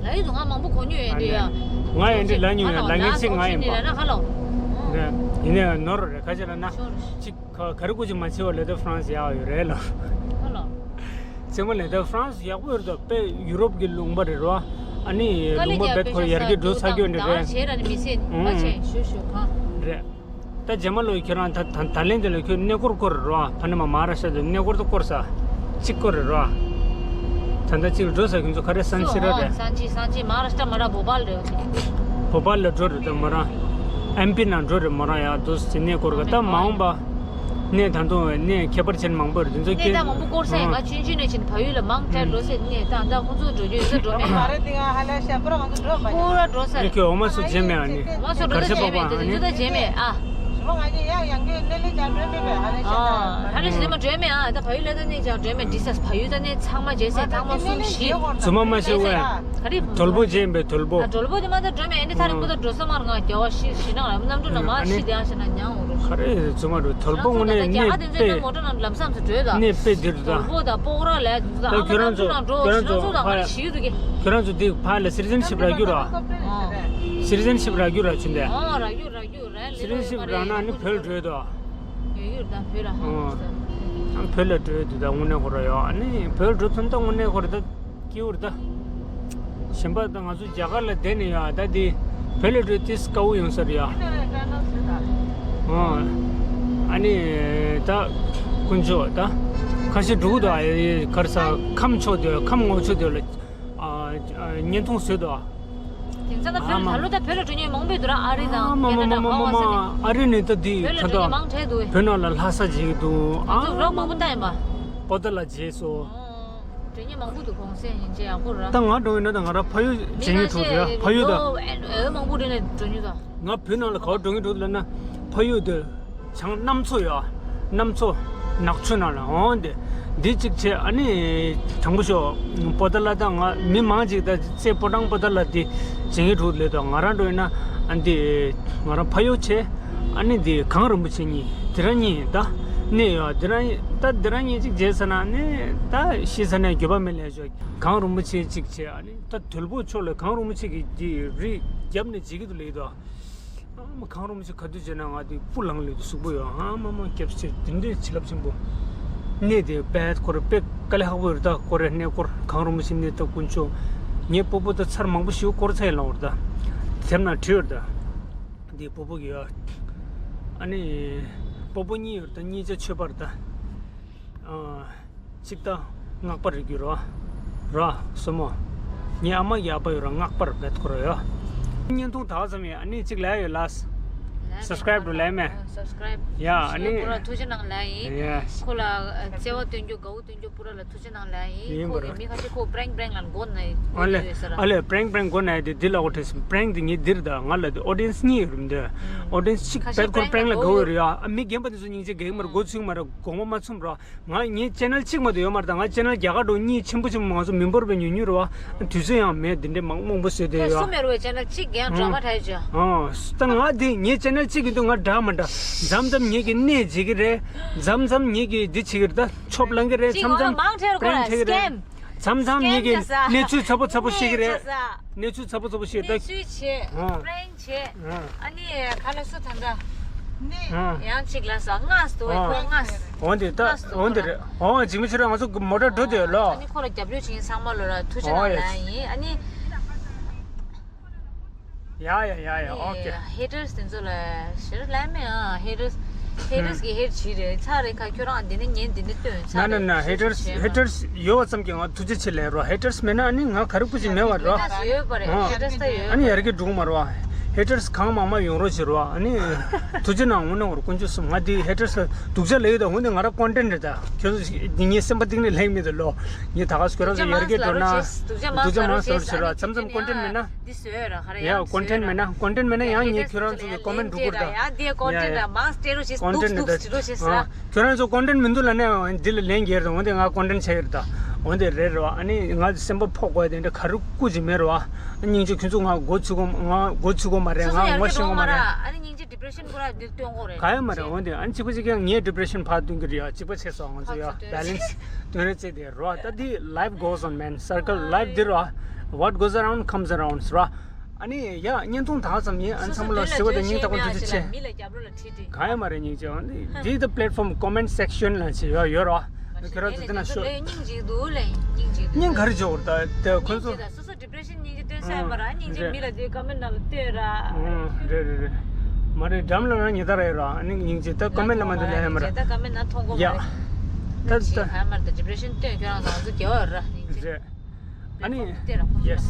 ལ་ཡི་དུ་ང་མང་པོ་གོ་མྱོང་ཡོད་འདི་ཡ། ང་ཡང་འདི་ལ་མྱོང་ཡ་ལ་ངའི་ཚིག་ང་ཡིན་པ། ལ་ཁ་ལོ། ཡིན་ནའི་ནོར་རེད་ཁ་ཆེ་ལ་ན། ཅིག་ག་རེ་གོ་ཅིག་མ་ཆེ་བ་ལས་ད་ཧྥ་རན་སི་ཡག་ཡོད་རེད་ལ། ཁ་ལོ། ཚེ་མ་ལས་ད་ཧྥ་རན་སི་ཡག་པོ་ཡོད་རེད་ད། དཔེ་ཡུ་རོབ་ཀྱི་ལུང་པ་རེད་རོ། ཨ་ནི་ལུང་པ་བེད་ཁོ་ཡར་རྒྱས་འགྲོ་ཚར་གྱི་ཡོད་འདྲ་རེད། ཨ་ཆེ་ཤོད་ཤོད་ག་རེད། ད་རྗེས་མ་ལོ་ཁྱོད་རང་ད་ད་ད་ལན་དེ་ལ་ཁྱོད་གནས་སྐོར་སྐོར་རོ། ཕ་ནི་མ་མ་ར་ཤ་དུ་གནས་སྐོར་དུ་སྐོར་ས་གཅིག་སྐོར་རེད་རོ། ད་ལྟ་གཅིག་འགྲོ་ས་ཁྱོད་ཚོ་ག་རེ་སན་སི་ར་རེད། སན་ཅི་སན་ཅི་མ་ར་ཤ་མ་ར་བོ་པལ་རེད། བོ་པལ་ལ་འགྲོ་རེད་ད་མ་ར། ཨེམ་པི་ན་འགྲོ་རེད་མ་ར་ཡ་དུ་སི་གནས་སྐོར་ག་ད་མ་འོངས་པ། གནས་ད་དུང་གནས་ཁྱད་པར་ཅན་མང་པོ་རེད། དེ་ཚོ་གནས་ད་མང་པོ་བསྐོར་ས་ཡིན། ང་ཆུང་ཆུང་ནས་ཕྱིན་ཕ་ཡུལ་ལ་མང་དྲགས་འགྲོ་ས། གནས་ད་ད་ཁོང་ཚོ་འགྲོ་རྒྱུ་ཡོད་ས་འགྲོ་མེད། མ་རེད། དེ་སྔ་ཧ་ལས་ཤ་པུ་ར་ང་ཚོ་འགྲོ་མ་ཡིན། པུ་ར་འགྲོ་ས་རེད། ཁྱོད་འོ་མ་སུ་བྱེད་མེད་ཨ་ནི། འོ་མ་སུ་འགྲོ་ས་བྱེད་མེད། དེ་ཚོ་ད་བྱེད་མེད་ཨ། ཧ་ལས་ཤ་མ་འགྲོ་མེད་ཨ། ད་ཕ་ཡུལ་ལ་ད་གནས་ཀྱང་འགྲོ་མེད། ཌི་སས་ཕ་ཡུལ་ད་གནས་ཚང་མ་བྱེད་ས་ཐང་མ་གསུམ་བཞི། རྫུན་མ་མ་བཤད་ཨ། ག་རེ། དོལ་པོ་བྱེད་པའི་དོལ་པོ། ཨ། དོལ་པོ་དེ་མ་ད་འགྲོ་མེད། ཨ་ནི་ཐ་རིང་པོ་ད་འགྲོ་ས་མར་ང་རྒྱལ་བ་ཤི་ཤི་ནང་ལ་གནམ་གྲུ་ནང་མ་ཨ་ནི་ཤི་དེ་ཡང་ཤི་ན་ཉང་འོ་རུ། ག་རེ་རྫུན་མ་རུ། དོལ་པོ་དངོས་གནས་གནས་དཔེ། མོ་ཊ་ནང་ལམ་སང་དུ་བྲོས་ད། གནས་དཔེ་འདིར་ད། དོལ་པོ་ད་སྤོག་ར་ལས་ད། ཨ་མ་གནམ་གྲུ་ནང་འགྲོ་ཤི་ན་ཚོ་ད་ག་རེ་ཤི་ཡོད་དུ་གི། ཁྱོད་རང་ཚོ་འདི་ཕར་ལ་སི་ཊི་ཟན་ཤིབ་རག་རྒྱུ་ར། སི་ཊི་ཟན་ཤིབ་རག་རྒྱུ་ར་ཆུན་ཏེ། ཨ་རག་རྒྱུ་རག་རྒྱུ་ར་ལེ། སི་ཊི་ཟན་ཤིབ་རག་ན་ནི་བོད་འགྲོ་ཡོད་དོ། ཡོད་ཡོད་ད་བོད་ར་ཧང་། བོད་ལ་འགྲོ་ཡོད་དུ་ད་དངོས་གནས་ཁོ་ར་ཡོད། ཨ་ནི་བོད་འགྲོ་ཐུབ་ད་དངོས་གནས་ཁོ་ར་ད། སྐྱིད་པོ་རེད་ད། གཞན་པ་ད་ང་ཚོ་རྒྱ་གར་ལ་བསྡད་ནས་ཡོད་ད། འདི་བོད་ལ་འགྲོ་ཏིས་དཀའ་བོ་ཡོང་ས་རེད་ཡ། ཨོ། ཨ་ནི་ད་དཀོན་མཆོག་ད་ཁ་ཤས་འགྲོ་གི་འདུག་ཨ། གར་ས་ཁམས་ཕྱོགས་དེ་ཁམས་ངོ་ཕྱོགས་དེ་ལ་ཨ་བརྙན་ཐུང་བཟོས་འདུག་ཨ། དེང་སང་ད་བོད་ལ་ད་ལོ་ད་བོད་ལ་འགྲོ་མཁན་མང་པོ་འདུག་ར། ཨ་རི་དང་ཨ་མ་མ་ཁེ་ན་ཌ་མ་མ་ཧ་ཝ་མ་ཟེར་ནས། ཨ་རི་ནས་ད་འདི་བོད་ལ་ད་འགྲོ་མཁན་མང་དྲགས་འདུག་བོད་ནང་ལ་ལྷ་ས་བྱེད་ཀྱི་འདུག་ཨ་ད་རོགས་མང་པོ་ད་ཡིན་པ། པོ་ཏ་ལ་བྱེད་སོ། འགྲོ་མཁན་མང་པོ་འདུག་གོང་གསལ་ཡིན་ཅེ་ཡག་པོ་ར། ད་ང་འགྲོ་ཡིན་ན་ད་ང་ར་ཕ་ཡུལ་བྱེད་ངེས་འགྲོ་གི་ཡ། ཕ་ཡུལ་ད། ཨོ་མང་པོ་འདྲ་ནས་འགྲོ་ཉུལ་ད། ང་བོད་ནང་ལ་ག་བར་འགྲོ་གི་འདུག་ལབ་ན། ཕ་ཡུལ་དུ་བྱང་གནམ་མཚོ་ཡོད། གནམ་མཚོ་ནག་ཆུ་ནང་ལ་འོང་དེ། འདི་གཅིག་བྱས། ཨ་ནི་དྲང་པོ་ཤོག་པོ་ཏ་ལ་ད་ང་མི་མང་ཅིག་ད་རྩེ་པོ་ཊང་པོ་ཏ་ལ་འདི་བྱེད་ངེས་འགྲོ་ལས་ད། ང་རང་འགྲོ་ཡིན་ན་ཨ་འདི་ང་རང་ཕ་ཡུལ་བྱས། ཨ་ནི་འདི་གངས་རིན་པོ་ཆེ་གཉིས་དེ་རང་གཉིས་ད་གནས་ཡོད། དེ་རང་ད་དེ་རང་གཉིས་གཅིག་བྱས་ས་ན་ནི་ད་ཤི་ས་ནས་འགྱོད་པ་མེད་ལས་ཤོག་གངས་རིན་པོ་ཆེ་གཅིག་བྱས། ཨ་ནི་ད་དོལ་པོ་ཕྱོགས་ལ་གངས་རིན་པོ་ཆེ་གི་འདི་རི་རྒྱབ་ནས་བྱེད་ཀྱི་འདུག་ལས་ད། ཨ་མ་གངས་རིན་པོ་ཆེ་ག་དུས་བྱས་ན་ང་དེ་སྤུ་ལངས་ལས་དུ་གཟུགས་པོ་ཡོད། ཨ་མ་མ་སྐྱབས་ཆེ་དེ་འདྲའི་བྱིན་རླབས་ཆེན་པོ། གནས་དེ་དཔེ་ཁོ་ར་དཔེ་དཀའ་ལས་ཁག་པོ་ཡོད་ད། ཁོ་ར་གནས་སྐོར་གངས་རིན་པོ་ཆེ་གནས་ད་དཀོན་མཆོག་ངའི་སྤོ་བོ་ད་ཚར་མང་པོ་ཞིག་སྐོར་ཚར་ཡིན་ལ་འོར་ད། དེབ་ན་བྲིས་ཡོད་ད། འདི་སྤོ་བོ་གི་ཡོད། ཨ་ནི་སྤོ་བོ་གཉིས་ཡོད་ད། གཉིས་ཆ་ཆོས་པར་ད། ཨ། གཅིག་ད་སྔགས་པ་རེད་རྒྱུ་རོ། རོ་སོ་མོ། ངའི་ཨ་མ་ཡག་པ་ཡོད་ར་སྔགས་པར་བེད་ཁོ་ར་ཡོད། བརྙན་ཐུང་དག་ཙམ་ཡིན། ཨ་ནི་གཅིག་ལས་ཡོད་ལ། སབ་སི་ཀ་རེབ་རུ་ལས་མེད། སབ་སི་ཀ་རེབ། ཡ་ཨ་ནི། ཁོ་ར་ཐུགས་རྗེ་གནང་ལ་ཡིན། ཡ། ཁོ་ལ་བརྩེ་བ་སྟོན་རྒྱུ་དགའ་བོ་སྟོན་རྒྱུ་པུ་ར་ལ་ཐུགས་རྗེ་གནང་ལ་ཡིན། ཡིན་པ་ར། ཁོ་གི་མི་ཁ་ཤས་ཁོ་པྲེང་པྲེང་ལ་མགོ་ན་ཡོད་ཟེར་ར། ཨ་ལེ་པྲེང་པྲེང་མགོ་ན་ཡོད་དེ་འདི་ལ་འོ་ཁྲེས་པྲེང་དེ་ངའི་འདིར་ད་ང་ལ་དེ་ཨོ་ཌི་ཡེན་སི་གཉིས་ཡོད་རུང་དེ། ཨོ་ཌི་ཡེན་སི་གཅིག་ཁ་ཤས་བེད་ཁོ་ར་པྲེང་ལ་དགའ་བོ་ཡོད་ར་ཡ། ཨ་མི་རྒན་པ་དེ་ཚོ་སྙིང་རྗེ་དགའ་གི་མ་ར་མགོ་ཚུགས་མ་ར་དགོངས་པ་མ་ཚོམ་ར། ང་ངའི་ཅེ་ནལ་གཅིག་མ་གཏོགས་ཡོད་མ་རེད་ད། ང་ཅེ་ནལ་རྒྱ་གར་འགྲོ་གཉིས་ཆེན་པོ་ཆེན་པོ་ང་ཚོ་མི་འབོར་བའི་ཉུང་ཉུང་རེད་བ། དུས་ཚོད་ཡང་མེད། འདི་འདྲའི་མང་མང་པོ་བཟོས་བསྡད་ཡོད། སུ་མེད་རེད་བའི་ཅེ་ནལ་གཅིག་རྒན་ཨང་ཌ་ར་མ་ཁྲའི་ཅོ། ཨང་། ད་ང་འདི་ངའི་ཅེ་ནལ་གཅིག་གི་འདུག་ང་འདྲ་མ་འདྲ། མཚམས་མཚམས་ངེད་ཀྱི་གནས་བྱེད་ཀྱི་རེད། མཚམས་མཚམས་ངེད་ཀྱི་འདི་བྱེད་ཀྱི་རེད། ད་ཆོབ་ལངས་ཀྱི་རེད། གཅིག་མཚམས་མཚམས་མང་ཁྲེར་པྲེང་ཁྲེ་གི་རེད། མཚམས་མཚམས་ངེད་ཀྱི་གནས་ཚུལ་ཚ་པོ་ཚ་པོ་བཤད་ཀྱི་རེད། གནས་ཚུལ་ཚ་པོ་ཚ་པོ་བཤད་ད། གནས་ཚུལ་བྱེད། ཨང་། པྲེང་། བྱས། ཨ་ནི་ག་ལ་སུ་ད་ལྟ་ནི་ཡང་གཅིག་ལ་ས་ལྔ་སྟོ། ཁོ་ལྔ། འོན་ཏེ་ད་འོན་ཏེ་རེད། འོ་འཇིགས་མེད་ཆོས་ར་ང་ཚོ་མོ་ཊ་འགྲོ་དེ་ལོ། ཨ་ནི་ཁོ་ལ་རྒྱབ་ལོས་བྱེད་མཁན་ཚང་མ་ལོ་ལ་ཐུགས་རྗེ་གནང་ལ་ཡིན། ཨ་ནི། ཡ་ཡ་ཡ་ཡ། ཨོ་ཁེ། ཧེ་ཊར་སི་དེ་ཚོ་ལ་ཞེ་དྲག་ལབ་མེད་ཨ། ཧེ་ཊར་སི་ཧེ་ཊར་སི་གི་ཧེ་ཊར་སི་བྱེད་རེད། ཚར་རེད་ཁ་ཁྱོད་རང་འདི་ནས་ཉན་འདི་ནས་སྟོན་ཚར་རེད། ན་ན་ན། ཧེ་ཊར་སི་ཧེ་ཊར་སི་ཡོད་པ་ཙམ་གྱིས་ང་ཐུགས་རྗེ་ཆེ་ལབ་རོགས། ཧེ་ཊར་སི་མེད་ན་ཨ་ནི་ང་ག་རེ་སྐུ་མཁྱེན་མེད་པ་རོ། ཧེ་ཊར་སི་ཡོད་པ་རེད། ཨ། ཧེ་ཊར་སི་ད་ཡོད། ཨ་ནི་ཡར་རྒྱས་འགྲོ་གི་མ་རེད་བ། ཧེ་ཊར་སི་གང་མང་མང་ཡོང་རོགས་བྱེད་རོགས། ཨ་ནི་ཐུགས་རྗེ་གནང་། དངོས་གནས་ངོར་དཀོན་མཆོག་གསུམ། ང་འདི་ཧེ་ཊར་སི་ལ་སྡུག་ཅག་ལབ་ཡོད་ད། འོན་ཏེ་ང་རང་ཀོན་ཊེན་ཊི་རེད་ད། ཁྱོད་ཚོ་འདི་ངའི་སེམས་པ་གཏིང་ནས་ལེགས་མེད་ད་ལོ། ངས་ད་ག་ཁྱོད་རང་ཚོ་ཡར་རྒྱས་འགྲོ་ན་སྡུག་ཅག་མང་ང་ཚོར་བྱེད་རོགས། མཚམས་མཚམས་ཀོན་ཊེན་ཊི་མེད་ན། འདི་བཟོས་ར་ཧ་ར། ཡ་ཡ་ཀོན་ཊེན་ཊི་མེད་ན། ཀོན་ཊེན་ཊི་མེད་ན་ཡང་ངས་ཁྱོད་རང་ཚོ་གི་ཀོ་མེན་ཊི་འགྲོ་དགོས་རེད་ད། ཡ་འདི་ཀོན་ཊེན་ཊི་ར་མང་སྤྲད་རོགས་བྱེད། ཀོན་ཊེན་ཊི་སྡུག་སྡུག་བྱེད་རོགས་བྱེད་ཟེར། ཁྱོད་རང་ཚོ་ཀོན་ཊེན་ཊི་མི་འདུག་ལབ་ན་འདི་ལ་ལན་རྒྱག་རེད། འོན་ཏེ་ང་ཀོན་ཊེན་ཊི་བྱ་ཡི་རེད་ད། འོན་ཏེ་རེད་རེད་བ། ཨ་ནི་ང་སེམས་པ་ཕོག་དགོས་དེ་འདྲ་ག་རེ་སྐུ་ཅིག་མེད་རེད་བ། སྙིང་རྗེ། ཁྱོད་ཚོ་ང་མགོ་ཚུགས་གོ་ང་མགོ་ཚུགས་གོ་མ་རེད། ང་ངོ་ཤེས་གོ་མ་རེད། ཨ་ནི་སྙིང་རྗེ་ཌི་པི་རེ་ཤན་ཁོ་ར་འདི་སྟོན་གོ་རེད། ག་ཡང་མ་རེད། འོན་ཏེ་ཨ་ནི་གཅིག་པ་གཅིག་རྐྱང་ངའི་ཌི་པི་རེ་ཤན་ཕར་སྟོན་གི་རེད་ཡ། གཅིག་པ་བྱས་སོང་ང་ཚོ་ཡ། བེ་ལེན་སི་སྟོན་རེད་བྱས་དེ་རེད་བ། ད་འདི་life goes on man, circle life འདི་རེད་བ། What goes around comes around རེད་བ། ཨ་ནི་ཡ་བརྙན་ཐུང་དག་ཙམ་ཡིན། ཨ་ནི་ཚང་མ་ལ་ཞུ་བ་དང་སྙིང་ཐག་པ་ཐུགས་རྗེ་ཆེ། མི་ལ་རྒྱབ་ལོགས་ལ་ཁྲིད་དེ། གང་ཡང་མ་རེད་སྙིང་རྗེ། འདི་the platform comment section ལ་བྱས་ཡོད་ཡོད་རོ། ཁྱོད་རང་ཚོ་དེ་ན་ཤོད། སྙིང་རྗེ་འདུག་ལ་སྙིང་རྗེ་འདུག་སྙིང་ག་རེ་འཇོག་ར་ད་དེ་ཁོ་ཚོ། སོ་སོ་depression སྙིང་རྗེ་སྟོན་ས་ཡོད་མ་ར། སྙིང་རྗེ་མི་ལ་དེ་comment ནང་ལ་སྟོན་ར། རེད་རེད་རེད། མ་རེད། འགྲམ་ལ་རང་ཉེ་ད་ར་ཡོད་ར། ཨ་ནི་སྙིང་རྗེ་ད་comment ལ་མ་འདུག་ལ་ཡོད་མ་ར། ད་comment ནང་མཐོང་གོ་མ་རེད། ད་ད་གང་ཡང་མ་རེད། ད་depression སྟོན་ཁྱོད་རང་ཚོ་ང་ཚོ་དགེ་བ་ཡོད་ར་སྙིང་རྗེ། རེད། ཨ་ནི་yes།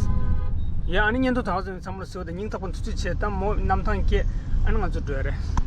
ཡ་ཨ་ནི་བརྙན་ཐུང་དག་ཚོ་ཚང་མ་ལ་གཟིགས་པ་དང་སྙིང་ཐག་པ་ཐུགས་རྗེ་ཆེ། ད་མོ་གནམ་ཐང་སྐྱེས། ཨ་ནི་ང་ཚོ་འགྲོ་ཡ་རེད།